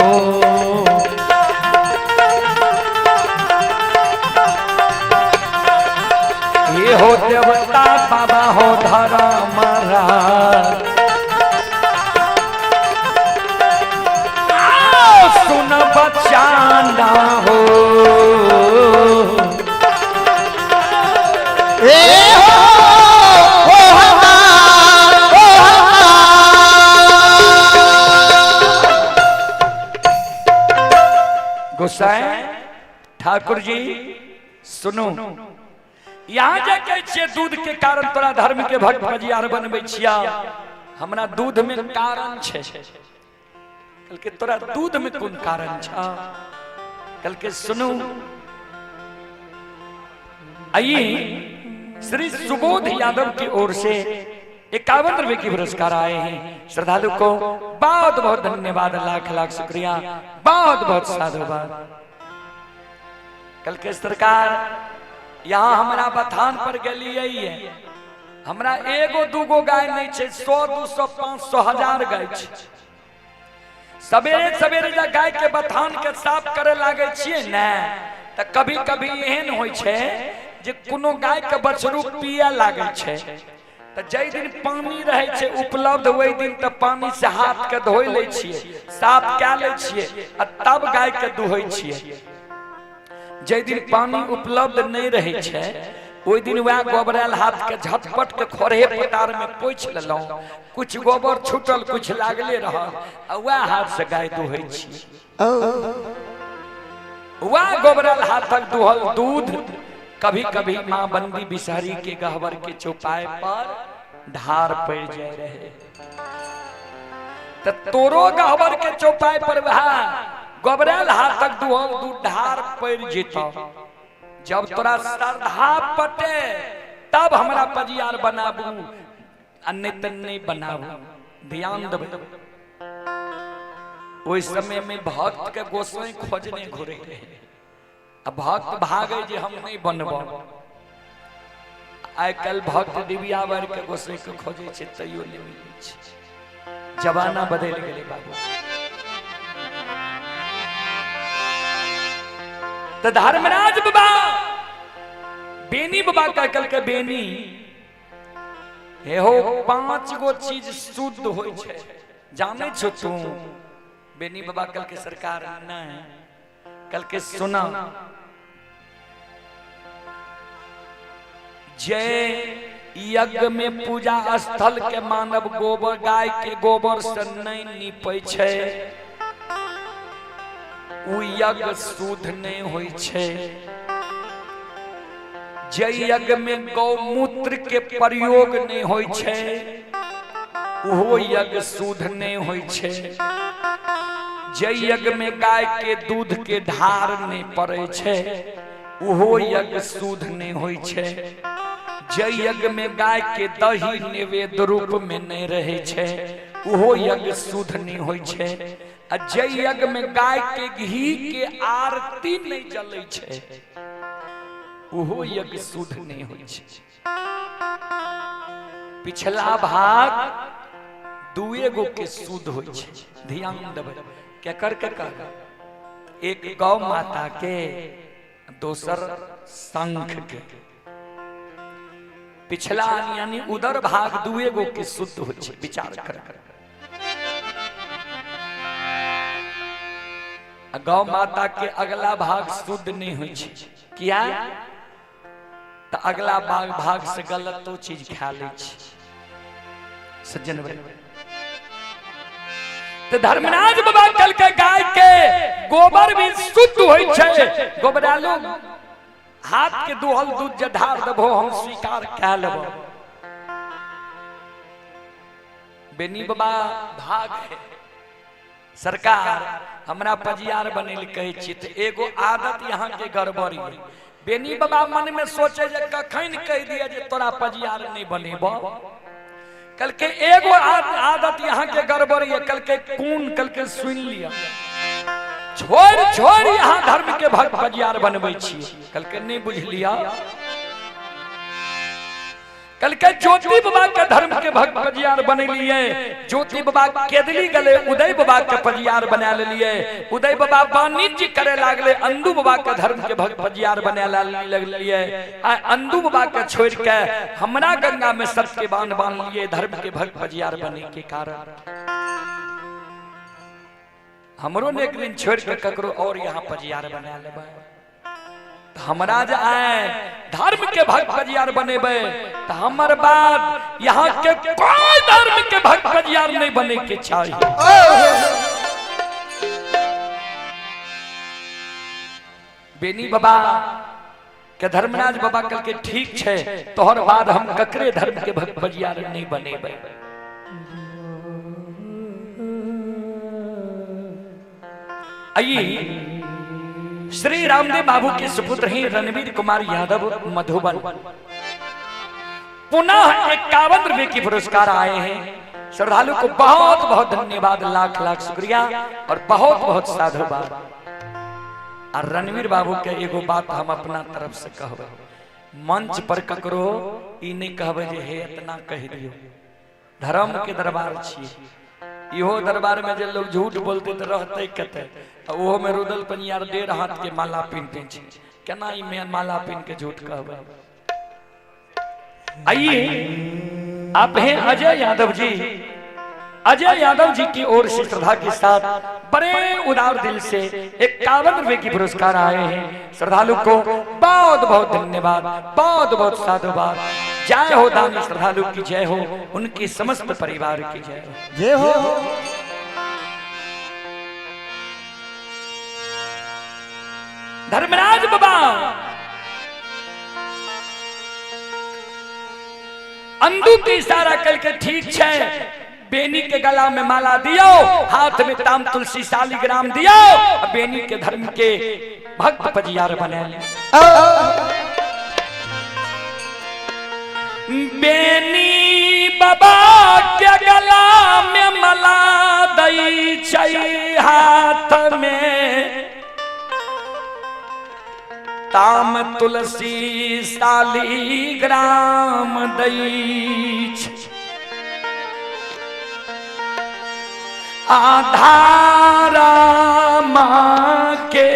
ये हो देवता बाबा हो धरा मारा आओ सुन बच्चा ना हो ए हो ओ हमार ओ हमार। गोसाई ठाकुर जी सुनो, यहाँ जे कहै छियै दूध के कारण तोरा धर्म के भक्त पजियार बनबै छिया, हमरा दूध में कारण छै। कहलकै तोरा दूध में कोन कारण छ? कहलकै सुनू, आइए श्री सुबोध यादव की ओर से 51 रुपए की पुरस्कार आए हैं। श्रद्धालु को बहुत बहुत धन्यवाद, लाख लाख शुक्रिया, बहुत बहुत साधुवाद। कल के सरकार यहाँ हमरा बथान पर गेलिए है, हमरा एगो दूगो गाय नहीं छे, 100 200 500 1000 गाय छे। सवेरे सवेरे जा गाय के बथान के साफ करे लागे छिए ने त कभी कभी एहन होय छे जे कोनो गाय के बछरू पिए लागे छे, त जै दिन पानी रहे छे उपलब्ध ओहि दिन त पानी से हाथ के धोइ लै छिए, साफ कै लै छिए आ तब गाय के दुहै छिए। जै दिन पानी उपलब्ध नहीं रहे छे ओहि दिन वएह गोबरायल हाथ के झटपट के खोरहे पतार में पोछि लेलहुँ, कुछ गोबर छूटल कुछ लागले रहल आ वएह हाथ से गाय दुहै छी। वएह गोबरायल हाथक दुहल दूध कभी कभी माँ बंदी बिसहरी के गहबर के चौपाए पर धार पड़ जाए रहे। त तोरो गहबर के चौपाए पर वएह गोबरायल हाथक दुहल दूध धार पड़ जेतौ। जब तोरा श्रद्धा पटे तब हमरा पजियार बनाबू आ नहीं त नहीं बनाबू। ध्यान देबै, ओहि समय में भक्त के गोसाई खोजने घुरे रहे आ भक्त भागे जे हम नहीं बनब। आइ काल्हि भक्त डिबिया बारि के गोसाई के खोजे छै तैयो नहीं मिलै छै। जमाना बदलि गेलै बाबू। त धर्मराज बाबा बेनी बाबा कहलकै बेनी हे हो 5 गो चीज शुद्ध होइ छै, जानै छो तू? बेनी बाबा कहलकै सरकार नहीं। कहलकै सुना, जय यज्ञ में पूजा स्थल के मानव गोबर गाय के गोबर से नहीं नीपै छै उ यज्ञ शुद्ध नहीं होइ छै। जय यज्ञ में गौमूत्र के प्रयोग नहीं होइ छै ओहो यज्ञ शुद्ध नहि होइ छै। जे यज्ञ में गाय के दूध के ढार नहि पड़ै छै ओहो यज्ञ शुद्ध नहि होइ छै। जे यज्ञ में गाय के दही नैवेद्य रूप में नहि रहै छै ओहो यज्ञ शुद्ध नहि होइ छै। आ जे यज्ञ में गाय के घी के आरती नहि जलै छै ओहो यज्ञ शुद्ध नहि होइ छै। पिछला भाग दुए गो के शुद्ध होइ छै। ध्यान देबै, केकर केकर? एक गौ माता के, दोसर शंख के। पिछला यानी उदर भाग दुए गो के शुद्ध होइ छै। विचार कर। गौ माता के अगला भाग शुद्ध नहीं होइ छै। किया? तऽ अगला भाग भाग से गलतो चीज खा लै छै। सज्जन भाई, तऽ धर्मराज बाबा कल के गाय के गोबर भी शुद्ध होइ छै। गोबरालू हाथ के दुहल दूध जे ढार देबो हम स्वीकार कए लेबो। बेनी बाबा भाग है। सरकार हमरा पजियार बनेल कहै छी तऽ एगो आदत यहाँ के गड़बड़ी है। बेनी बाबा मन में सोचे जे कखन कहि दिया जे तोरा पजियार नहीं बनेबो। कल के एगो आदत यहाँ के गड़बड़ी है। कल के कोन? कल के सुन लिया, छोड़ छोड़ यहाँ धर्म के भक्त पजियार बनबै छी। कल के नहीं बुझ लिया। कल के ज्योति बाबा के धर्म के भक्त पजियार बनेलिए। ज्योति बाबा केदली गले उदय बाबा के पजियार बना लेलिए। उदय बाबा वाणिज्य करे लागले, अंदू बाबा के धर्म के भक्त पजियार बना लगलिए। आ अंदू बाबा के छोड़ के हमरा गंगा में सबके बांध बांध लिए धर्म के भक्त पजियार बने के कारण। हमरो ने एक दिन छोड़ के ककरो और यहाँ पजियार बना लेबै। हमरा जे आए धर्म के भक्त पजियार बनेबै तऽ हमर बाद यहाँ के कोई धर्म के भक्त पजियार नहीं बने के चाहिए। बेनी बाबा के धर्मराज बाबा कल के ठीक छै, तोहर बाद हम ककरे धर्म के भक्त पजियार नहीं बनेबै। आइए श्री रामदेव बाबू के सुपुत्र हैं रणवीर कुमार यादव मधुबन, पुनः 51 रुपए की पुरस्कार आए हैं। श्रद्धालु को बहुत बहुत धन्यवाद, लाख लाख शुक्रिया और बहुत बहुत साधुवाद। और रणवीर बाबू के एगो बात हम अपना तरफ से कहबै, मंच पर ककरो ई नहीं कहबै जे हे इतना कह दियो। धर्म के दरबार छी, इहो दरबार में जे लोग झूठ बोलते तो रहते कते। ओहो में रुदल पनियार 1.5 हाथ के माला पिन्हते छै, केना ई में माला पिन्ह के झूठ कहबै। आइए आप हैं अजय यादव जी। अजय यादव जी की ओर से श्रद्धा के साथ बड़े उदार दिल से 51 रुपए की पुरस्कार आए हैं। श्रद्धालु को बहुत बहुत धन्यवाद, बहुत बहुत साधुवाद। जय हो दानी श्रद्धालु की जय हो, उनके समस्त परिवार की जय हो। जय हो। धर्मराज बाबा अंदू के इशारा करके ठीक है, बेनी के गला में माला दियो, हाथ में ताम तुलसी शालिग्राम दियो, बेनी के धर्म के भक्त पजियार बने ले। बेनी बाबा के गला में माला दई छै, हाथ में ताम तुलसी शालिग्राम दई छै। आधारा माँ के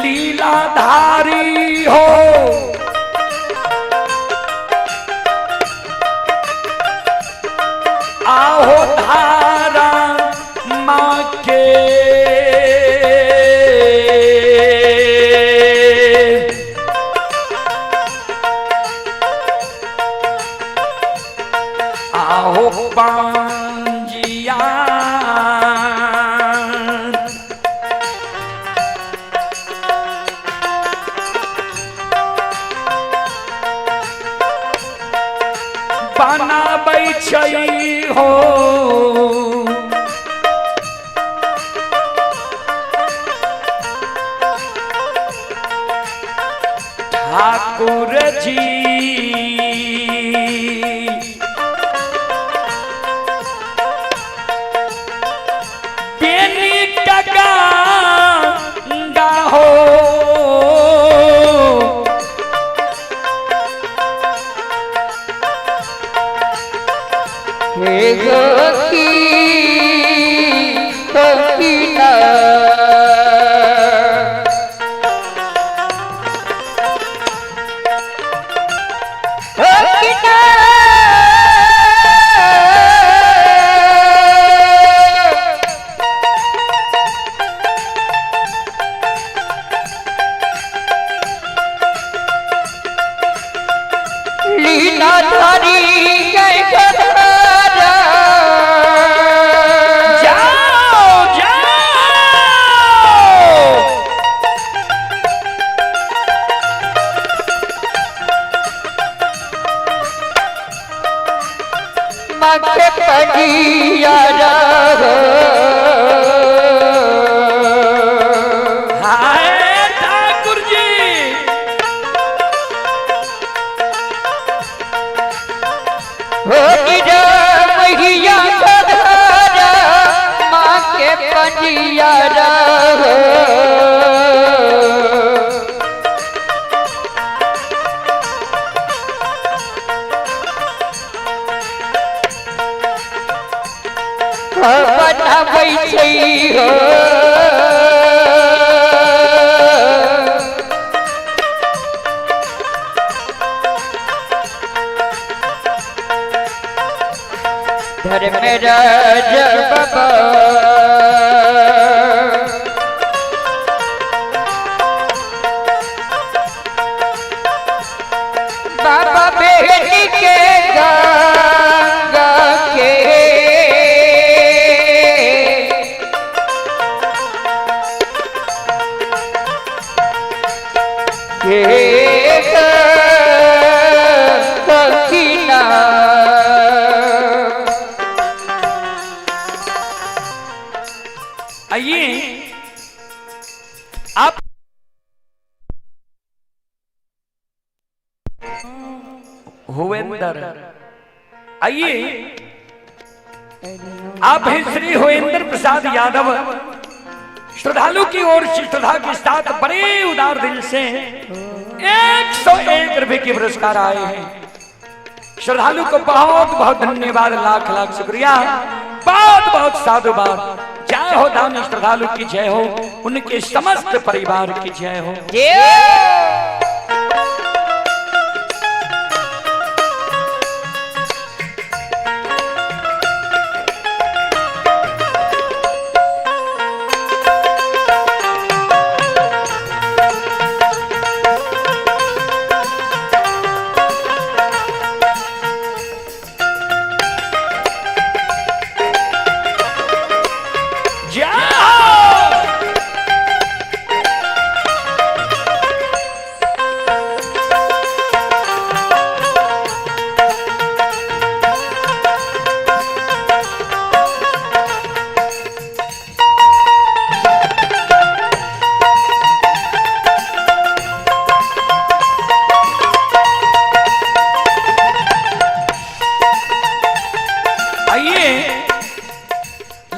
लीलाधारी हो, आहो धारा माँ के आहो पांजिया। छै हो। ठाकुर जी बेनी गंगा हो। हे गोखी गोखीना गोखीना लीला धारी गए घर। जाओ जाओ। मख पड़िया हाय ठाकुर जी। हो मैया माँ के पड़िया। बनाबै छै हो। धर्मराज बाबा बाबा बेटी के गंगा के सखीना। आइए आप हुवेंद्र, आइए आप हैं श्री होवेंद्र प्रसाद यादव, श्रद्धालु की ओर से श्रद्धा के साथ बड़े उदार दिल से 101 रुपए के पुरस्कार आए हैं। श्रद्धालु को बहुत बहुत धन्यवाद, लाख लाख शुक्रिया, बहुत बहुत साधुवाद। जय हो दानी श्रद्धालु की जय हो, उनके समस्त परिवार की जय हो। जय हो। आइए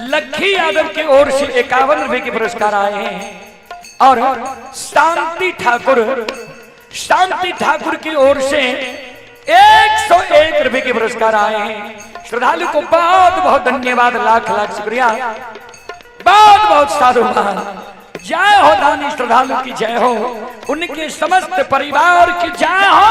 लखी यादव की ओर से 51 रुपए के पुरस्कार आए हैं और शांति ठाकुर, शांति ठाकुर की ओर से 101 रुपए के पुरस्कार आए हैं। श्रद्धालु को बहुत बहुत धन्यवाद, लाख लाख शुक्रिया, बहुत बहुत साधुवाद। जय हो दानी श्रद्धालु की जय हो, उनके समस्त परिवार की जय हो।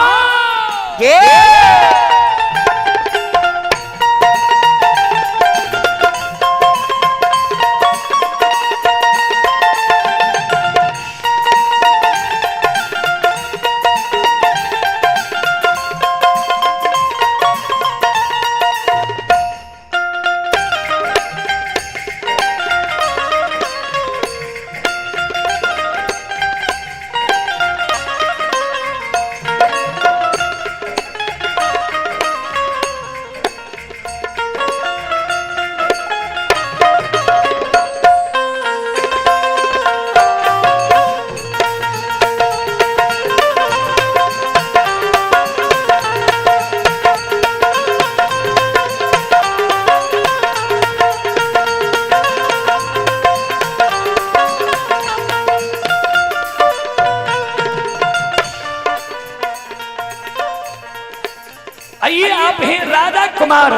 कुमार,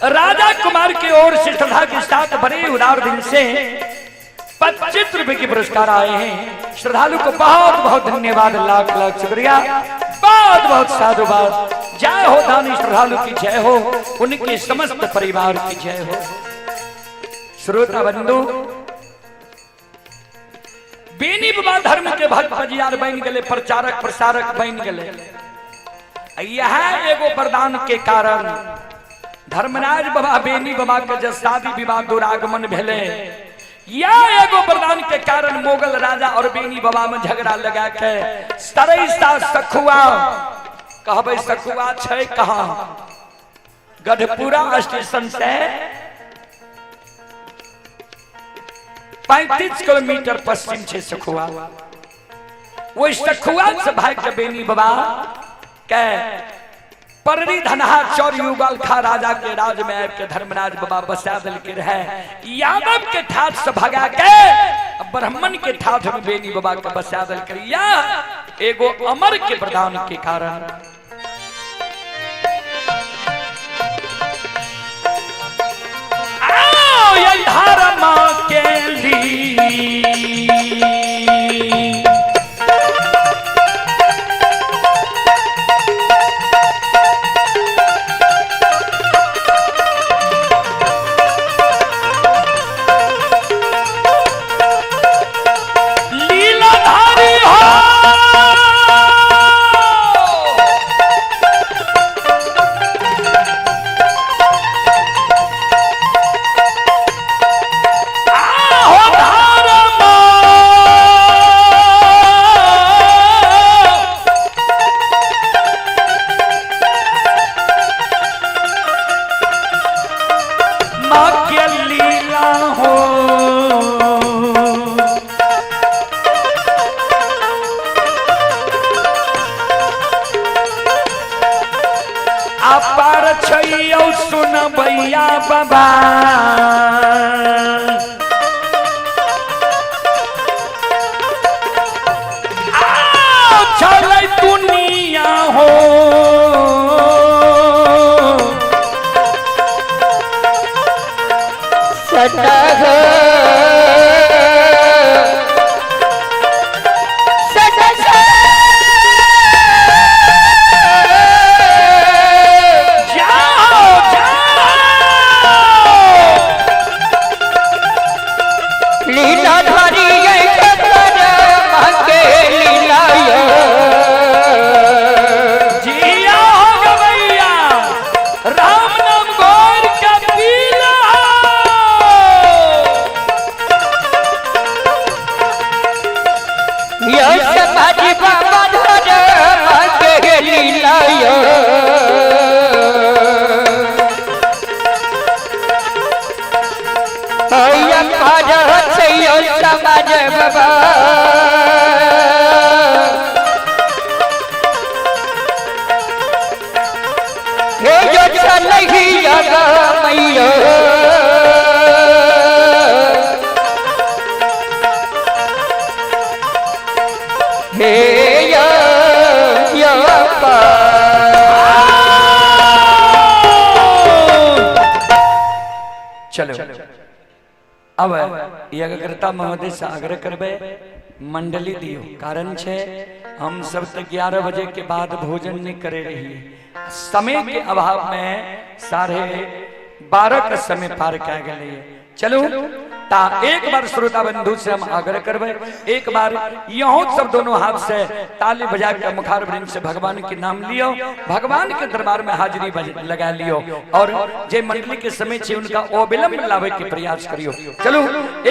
राजा कुमार की ओर से श्रद्धा के साथ बड़े उदार दिल से 25 रुपए के पुरस्कार आए हैं। श्रद्धालु को बहुत बहुत धन्यवाद, लाख लाख शुक्रिया, बहुत बहुत साधुवाद। जय हो दानी श्रद्धालु की जय हो, उनके समस्त परिवार की जय हो। श्रोता बंधु, बेनी बाबा धर्म के भक्त बजियार बन गए, प्रचारक प्रसारक बन गए। यह एगो वरदान के कारण धर्मराज बाबा बेनी बाबा के जब शादी विवाह दुरागमन भेले, यह एगो वरदान के कारण मुगल राजा और बेनी बाबा में झगड़ा लगा के सरैसा सखुआ, कहबै सखुआ छै कहाँ, गढ़पुरा स्टेशन से 35 किलोमीटर पश्चिम छै सखुआ। वही सखुआ से भाग के बेनी बाबा के पररी धनहा चौर युगल खा राजा के राज में आबि के धर्मराज बाबा बसा देलके रहे। यादव के ठाठ से भगा के ब्राह्मण के ठाठ में बेनी बाबा के बसा देलके। या एगो अमर के प्रदान के कारण आओ ये धर्म के लिए लीलाधारी हो, आहो धर्म माँ के लीला हो। अपार छैयौ सुनबैया बाबा, आओ चलै दुनिया हो। सटग सट जाओ जाओ लीला धारी के लीला जिया हो गवैया राम नाम गौर का पीला। यश बाजी बाबा धर के लीला समाज बाबा हे जो चलही मैया हे या या पा। चलो अब यज्ञकर्ता महोदय से आग्रह करबे मंडली दियो, कारण छे हम सब तो 11 बजे के बाद भोजन नहीं करे रहिए, समय के अभाव में 12:30 के समय पार कै गेलै। चलू ता एक बार श्रोता बंधु से हम आग्रह करबे, एक बार यहों सब दोनों हाथ से ताली बजा के मुखार वृंद से भगवान के नाम लियो, भगवान के दरबार में हाजिरी लगा लियो और जे मंडली के समय छे उनका अविलंब लावे के प्रयास करियो। चलो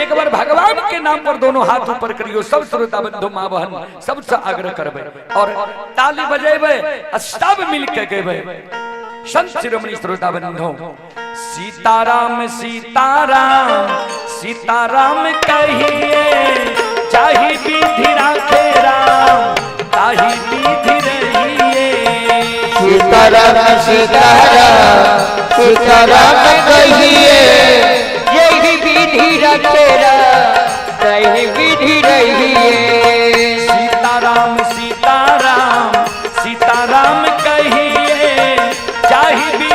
एक बार भगवान के नाम पर दोनों हाथ ऊपर करियो, सब श्रोता बंधु माँ बहन सबसे आग्रह करबे और ताली बजेबे आ सब मिल के गेबे। संत शिरोमणि श्रोता बंधु, सीताराम सीताराम सीताराम कहिए, चाही विधि राखे राम ताही विधि रहिए। सीताराम सीताराम सीताराम कहिए, यही विधि रखे राम यही विधि रहिए। सीताराम सीताराम सीताराम कहिए, चाही विधि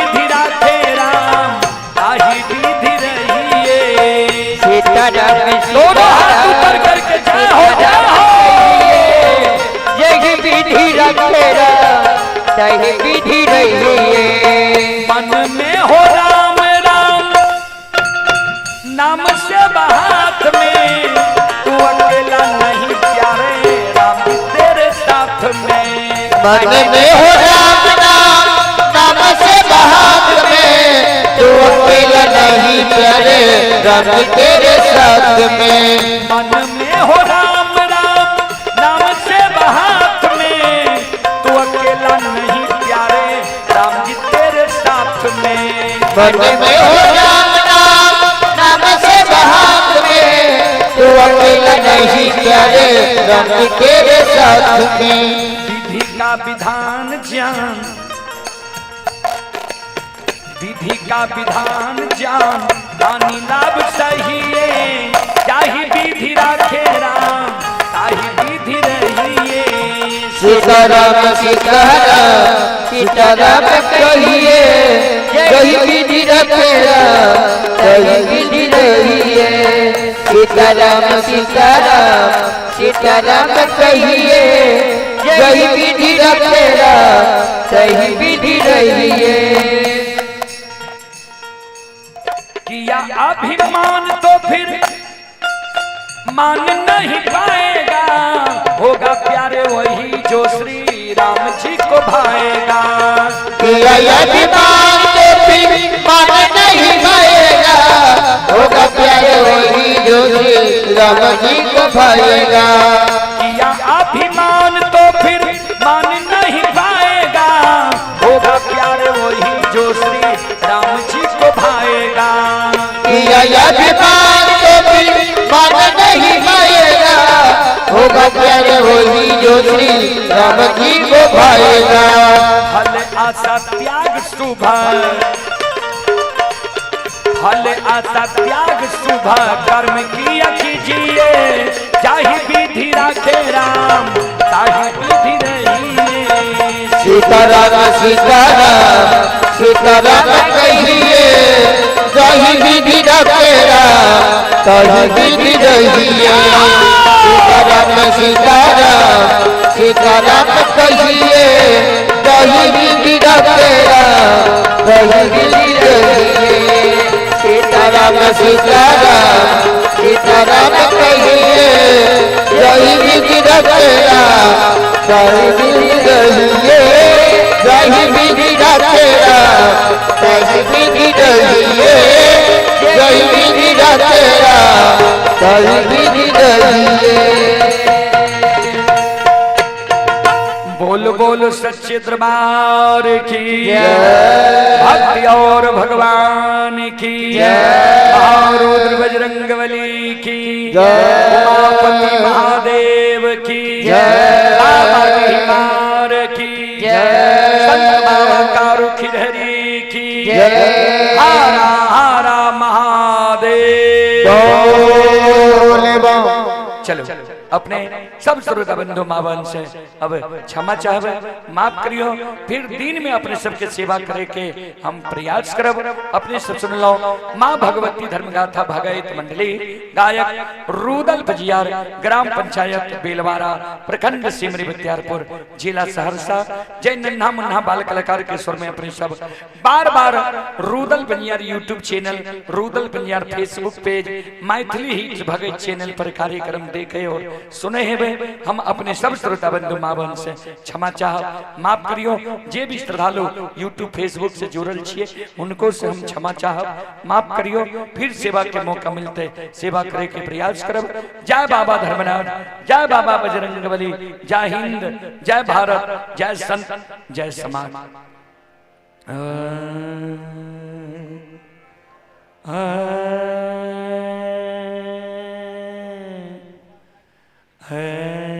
तही विधि रहिए। मन में हो राम राम नाम से हाथ में, तू अकेला नहीं प्यारे राम तेरे साथ में। मन में हो राम नाम नाम से हाथ में, तू अकेला नहीं प्यारे राम तेरे साथ में। मन में हो राम राम नाम से हाथ में, तू अकेला नहीं प्यारे राम जी तेरे साथ में। मन में हो राम नाम नाम से हाथ में, तू अकेला नहीं प्यारे राम तेरे साथ में। विधि का विधान ज्ञान, विधि का विधान ज्ञान दानी लाभ सहिए, जाहि विधि राखे राम ताहि विधि रहिए। सीताराम सीताराम सीताराम कहिए, जही विधि रखे राम तही विधि रहिए। सीताराम सीताराम सीताराम कहिए, जही विधि रखे राम तही विधि रहिए। किया अभिमान तो फिर मान नहीं पाएगा, होगा प्यारे वही जो श्री राम जी को भाएगा। किया अभिमान तो फिर मान नहीं पाएगा, होगा प्यारे वही जो श्री राम जी को भाएगा। किया अभिमान तो फिर मान नहीं पाएगा, होगा प्यारे वही जो श्री राम जी को भाएगा। किया अभिमान तो फिर मान नहीं पाएगा, होगा प्यारे वही जो श्री राम जी को भाएगा। फल आशा त्याग सुबह, फल आशा त्याग सुबह कर्म किया कीजिए, जाहि विधि राखे राम ताहि विधि रहिए। सीताराम सीताराम सीताराम कहिए, जाहि विधि रखे राम ताहि विधि रहिए। सीताराम सीताराम सीताराम कहिए, जाहि विधि रखे राम ताहि विधि रहिए। सीताराम सीताराम सीताराम कहिए, जाहि विधि रखे राम ताहि विधि रहिए। जाहि विधि रखे राम ताहि विधि रहिए। जाहि विधि रखे राम ताहि विधि रहिए। बोल बोल सच्चे दरबार की भक्ति और भगवान की, महारुद्र बजरंगबली की, उमापति महादेव की, बाबा मार की, संत बाबा कारू खिरहरी की, हारा हारा महादेव। चलो अपने सब श्रोता बंधु माँ बहन से अब क्षमा चाहबे, माफ करियो। फिर दिन में अपने सबके सेवा करे के हम प्रयास करब। अपने सब सुन लो माँ भगवती धर्मगाथा भगत मंडली, गायक रुदल बजियार, ग्राम पंचायत बेलवारा, प्रखंड सिमरी बख्तियारपुर, जिला सहरसा। जय नन्हा मुन्ना बाल कलाकार के स्वर में अपने सब बार बार Rudal Bajiyar YouTube channel, Rudal Bajiyar Facebook page, Maithili hit Bhagat channel पर कार्यक्रम देखे और सुने हेबे। हम अपने सब श्रोता बंधु माँ बहन से क्षमा चाह, माफ करियो। जे भी श्रद्धालु यूट्यूब फेसबुक से जुड़ल छिए उनको से हम क्षमा चाह, माफ करियो। फिर सेवा के मौका मिलते सेवा करे के प्रयास करब। जय बाबा धर्मनाथ, जय बाबा बजरंगबली, जय हिंद, जय भारत, जय संत, जय समाज। है।